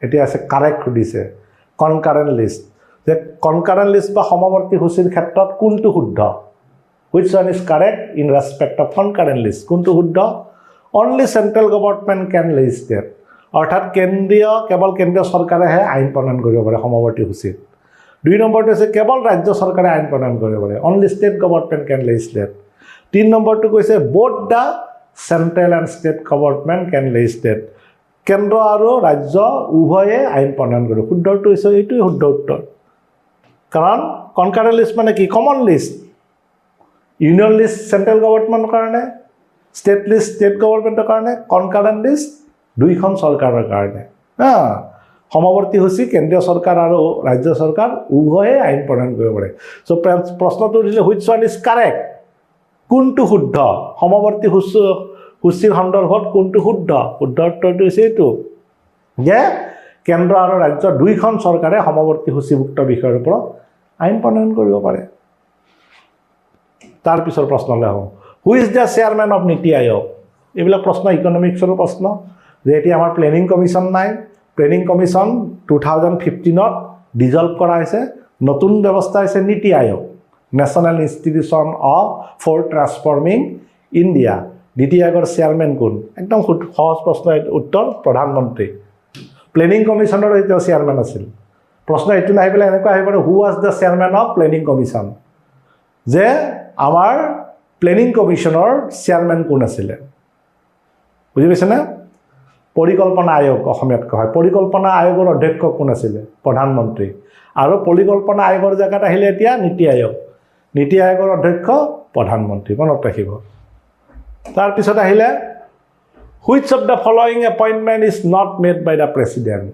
এতিয়া আছে কাৰেক্ট সুধিছে। কনকাৰেণ্ট লিষ্ট, যে কনকাৰেণ্ট লিষ্ট বা সমৱৰ্তী সূচীৰ ক্ষেত্ৰত কোনটো শুদ্ধ? Which one is correct in respect of concurrent list? কোনটো শুদ্ধ? Only central government can legislate, অৰ্থাৎ কেৱল কেন্দ্ৰীয় চৰকাৰেহে আইন প্ৰণয়ন কৰিব পাৰে সমৱৰ্তী সূচীত। দুই নম্বৰটো হৈছে কেৱল ৰাজ্য চৰকাৰে আইন প্ৰণয়ন কৰিব পাৰে, only state government can legislate. তিনি নম্বৰটো কৈছে both the central and state government can legislate, কেন্দ্ৰ আৰু ৰাজ্য উভয়ে আইন প্ৰণয়ন কৰিব। শুদ্ধটো হৈছে এইটোৱে শুদ্ধ উত্তৰ, কাৰণ কনকাৰেণ্ট লিষ্ট মানে কি? Common list. Union list central গভৰ্ণমেণ্টৰ কাৰণে, ষ্টেট লিষ্ট ষ্টেট গভৰ্ণমেণ্টৰ কাৰণে, কনকাৰেণ্ট লিষ্ট দুইখন চৰকাৰৰ কাৰণে। হা, সমৱৰ্তী সূচী কেন্দ্ৰীয় চৰকাৰ আৰু ৰাজ্য চৰকাৰ উভয়ে আইন প্ৰণয়ন কৰিব পাৰে। চ' প্ৰশ্নটো দিলে which one is correct, কোনটো শুদ্ধ? সমৱৰ্তী সূচীৰ সন্দৰ্ভত কোনটো শুদ্ধ? শুদ্ধ উত্তৰটো হৈছে এইটো যে কেন্দ্ৰ আৰু ৰাজ্য দুইখন চৰকাৰে সমৱৰ্তী সূচীভুক্ত বিষয়ৰ ওপৰত আইন প্ৰণয়ন কৰিব পাৰে। তাৰপিছৰ প্ৰশ্নলৈ আহোঁ, who is the chairman of NITI Aayog? এইবিলাক প্ৰশ্ন ইকনমিক্সৰো প্ৰশ্ন, যে এতিয়া আমাৰ প্লেনিং কমিশ্যন নাই। প্লেনিং কমিশ্যন 2015ত ডিজল্ভ কৰা হৈছে। নতুন ব্যৱস্থা হৈছে নীতি আয়োগ, National Institution of for Transforming India. নীতি আয়োগৰ চেয়াৰমেন কোন? একদম সহজ প্ৰশ্ন, উত্তৰ প্ৰধানমন্ত্ৰী। প্লেনিং কমিশ্যনৰো তেওঁ চেয়াৰমেন আছিল। প্ৰশ্ন এইটো নাহি পেলাই এনেকুৱা আহিব পাৰে, who was the chairman of Planning Commission, যে আমাৰ প্লেনিং কমিশ্যনৰ চেয়াৰমেন কোন আছিলে? বুজি পাইছেনে? পৰিকল্পনা আয়োগ অসমীয়াত কোৱা হয়। পৰিকল্পনা আয়োগৰ অধ্যক্ষ কোন আছিলে? প্ৰধানমন্ত্ৰী। আৰু পৰিকল্পনা আয়োগৰ জেগাত আহিলে এতিয়া নীতি আয়োগ, নীতি আয়োগৰ অধ্যক্ষ প্ৰধানমন্ত্ৰী, মনত ৰাখিব। তাৰপিছত আহিলে which of the following appointment is not made by the President?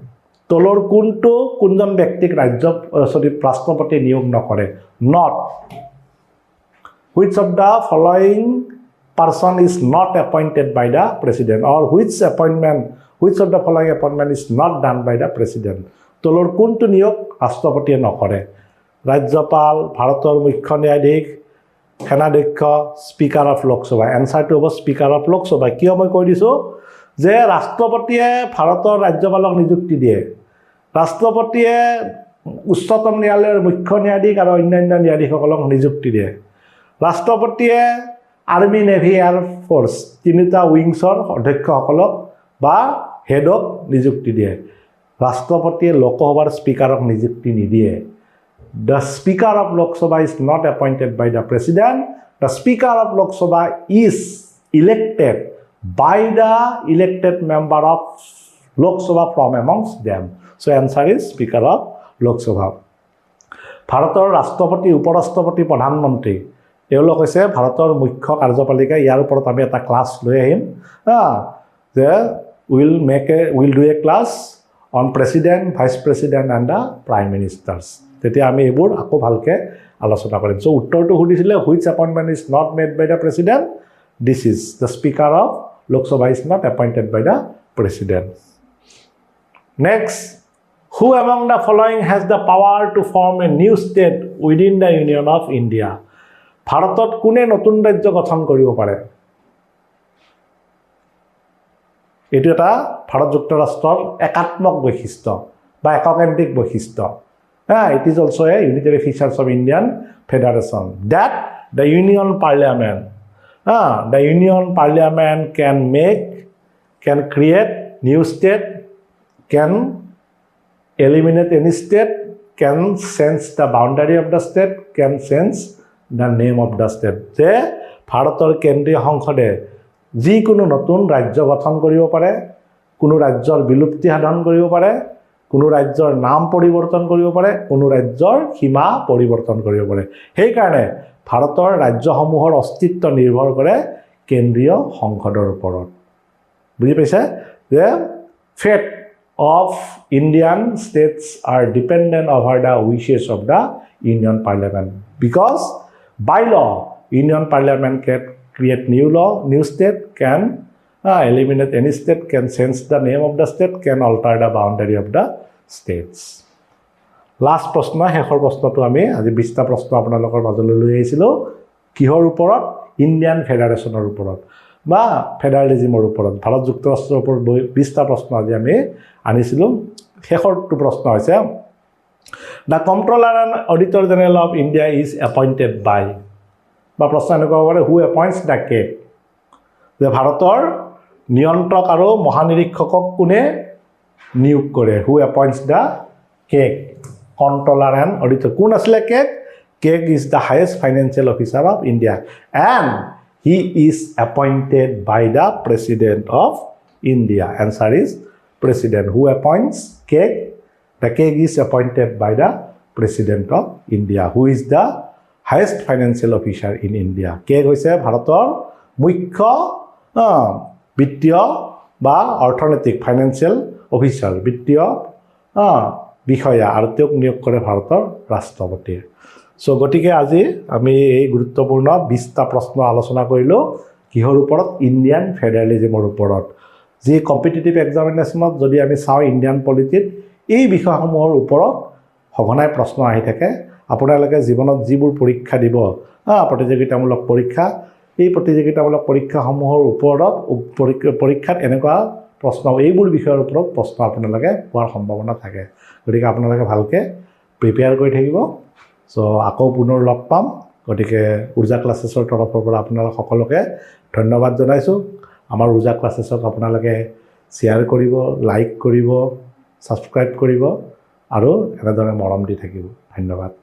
তলৰ কোনটো কোনজন ব্যক্তিক ৰাজ্য চৰি ৰাষ্ট্ৰপতিয়ে নিয়োগ নকৰে? Not, which of the following person is not appointed by the President, or which of the following appointment is not done by the President? তলৰ কোনটো নিয়োগ ৰাষ্ট্ৰপতিয়ে নকৰে? ৰাজ্যপাল, ভাৰতৰ মুখ্য ন্যায়াধীশ, সেনাধ্যক্ষ, স্পীকাৰ অফ লোকসভা। এনচাৰটো হ'ব স্পীকাৰ অফ লোকসভা। কিয় মই কৈ দিছোঁ যে ৰাষ্ট্ৰপতিয়ে ভাৰতৰ ৰাজ্যপালক নিযুক্তি দিয়ে, ৰাষ্ট্ৰপতিয়ে উচ্চতম ন্যায়ালয়ৰ মুখ্য ন্যায়াধীশ আৰু অন্যান্য ন্যায়াধীশসকলক নিযুক্তি দিয়ে, ৰাষ্ট্ৰপতিয়ে আৰ্মি, নেভি, এয়াৰ ফ'ৰ্চ তিনিটা উইংছৰ অধ্যক্ষসকলক বা হেডক নিযুক্তি দিয়ে। ৰাষ্ট্ৰপতিয়ে লোকসভাৰ স্পীকাৰক নিযুক্তি নিদিয়ে। The Speaker of Lok Sabha is not appointed by the President. The Speaker of Lok Sabha is elected by the elected member of Lok Sabha from amongst them. So answer is Speaker of Lok Sabha. ভাৰতৰ ৰাষ্ট্ৰপতি, উপ ৰাষ্ট্ৰপতি, প্ৰধানমন্ত্ৰী তেওঁলোক হৈছে ভাৰতৰ মুখ্য কাৰ্যপালিকা। ইয়াৰ ওপৰত আমি এটা ক্লাছ লৈ আহিম, হা, যে will do a class on President, Vice President and the Prime Ministers. তেতিয়া আমি এইবোৰ আকৌ ভালকৈ আলোচনা কৰিম। চ' উত্তৰটো সুধিছিলে which appointment is not made by the President? This is the Speaker of Lok Sabha is not appointed by the President. Next, who among the following has the power to form a new state within the Union of India? ভাৰতত কোনে নতুন ৰাজ্য গঠন কৰিব পাৰে? এইটো এটা ভাৰত যুক্তৰাষ্ট্ৰৰ একাত্মক বৈশিষ্ট্য বা এককেন্দ্ৰিক বৈশিষ্ট্য। হা, it is also a unitary features of Indian federation that the Union Parliament, হা, the Union Parliament can create new state, can eliminate any state, can change the boundary of the state, can change the name of the state. যে ভাৰতৰ কেন্দ্ৰীয় সংসদে যিকোনো নতুন ৰাজ্য গঠন কৰিব পাৰে, কোনো ৰাজ্যৰ বিলুপ্তি সাধন কৰিব পাৰে, কোনো ৰাজ্যৰ নাম পৰিৱৰ্তন কৰিব পাৰে, কোনো ৰাজ্যৰ সীমা পৰিৱৰ্তন কৰিব পাৰে। সেইকাৰণে ভাৰতৰ ৰাজ্যসমূহৰ অস্তিত্ব নিৰ্ভৰ কৰে কেন্দ্ৰীয় সংসদৰ ওপৰত। বুজি পাইছে যে fate of Indian states are dependent over the wishes of the Union Parliament, because by law Union Parliament can create new law, new state, can eliminate any state, can change the name of the state, can alter the boundary of the states. Last প্ৰশ্ন, শেষৰ প্ৰশ্নটো। আমি আজি 20টা প্ৰশ্ন আপোনালোকৰ মাজলৈ লৈ আহিছিলোঁ। কিহৰ ওপৰত? ইণ্ডিয়ান ফেডাৰেশ্যনৰ ওপৰত বা ফেডাৰেলিজিমৰ ওপৰত, ভাৰত যুক্তৰাষ্ট্ৰৰ ওপৰত 20টা প্ৰশ্ন আজি আমি আনিছিলোঁ। শেষৰটো প্ৰশ্ন হৈছে, the Comptroller and Auditor General of India is appointed by, বা প্ৰশ্ন এনেকুৱা হ'ব পাৰে, who appoints the CAG, যে ভাৰতৰ নিয়ন্ত্ৰক আৰু মহানিৰীক্ষকক কোনে নিয়োগ কৰে? Who appoints the CAG? Controller and Auditor. কোন আছিলে CAG? CAG is the highest financial officer of India and he is appointed by the President of India. Answer is President. Who appoints CAG? The CAG is appointed by the President of India, who is the highest financial officer in India. CAG হৈছে ভাৰতৰ মুখ্য বিত্তীয় বা অৰ্থনৈতিক financial officer, বিত্তীয় বিষয়া আৰু তেওঁক নিয়োগ কৰে ভাৰতৰ ৰাষ্ট্ৰপতিয়ে। চ' গতিকে আজি আমি এই গুৰুত্বপূৰ্ণ 20টা প্ৰশ্ন আলোচনা কৰিলোঁ। কিহৰ ওপৰত? ইণ্ডিয়ান ফেডাৰেলিজিমৰ ওপৰত। যি কম্পিটিটিভ এক্সামিনেশ্যনত যদি আমি চাওঁ, ইণ্ডিয়ান পলিটিত এই বিষয়সমূহৰ ওপৰত সঘনাই প্ৰশ্ন আহি থাকে। আপোনালোকে জীৱনত যিবোৰ পৰীক্ষা দিব, প্ৰতিযোগিতামূলক পৰীক্ষা, এই প্ৰতিযোগিতামূলক পৰীক্ষাসমূহৰ ওপৰত পৰীক্ষাত এনেকুৱা প্ৰশ্ন, এইবোৰ বিষয়ৰ ওপৰত প্ৰশ্ন আপোনালোকে পোৱাৰ সম্ভাৱনা থাকে। গতিকে আপোনালোকে ভালকৈ প্ৰিপেয়াৰ কৰি থাকিব। চ' আকৌ পুনৰ লগ পাম। গতিকে উৰ্জা ক্লাছেছৰ তৰফৰ পৰা আপোনালোক সকলোকে ধন্যবাদ জনাইছোঁ। আমাৰ উৰ্জা ক্লাছেছক আপোনালোকে শ্বেয়াৰ কৰিব, লাইক কৰিব, ছাবস্ক্ৰাইব কৰিব আৰু এনেদৰে মৰম দি থাকিব। ধন্যবাদ।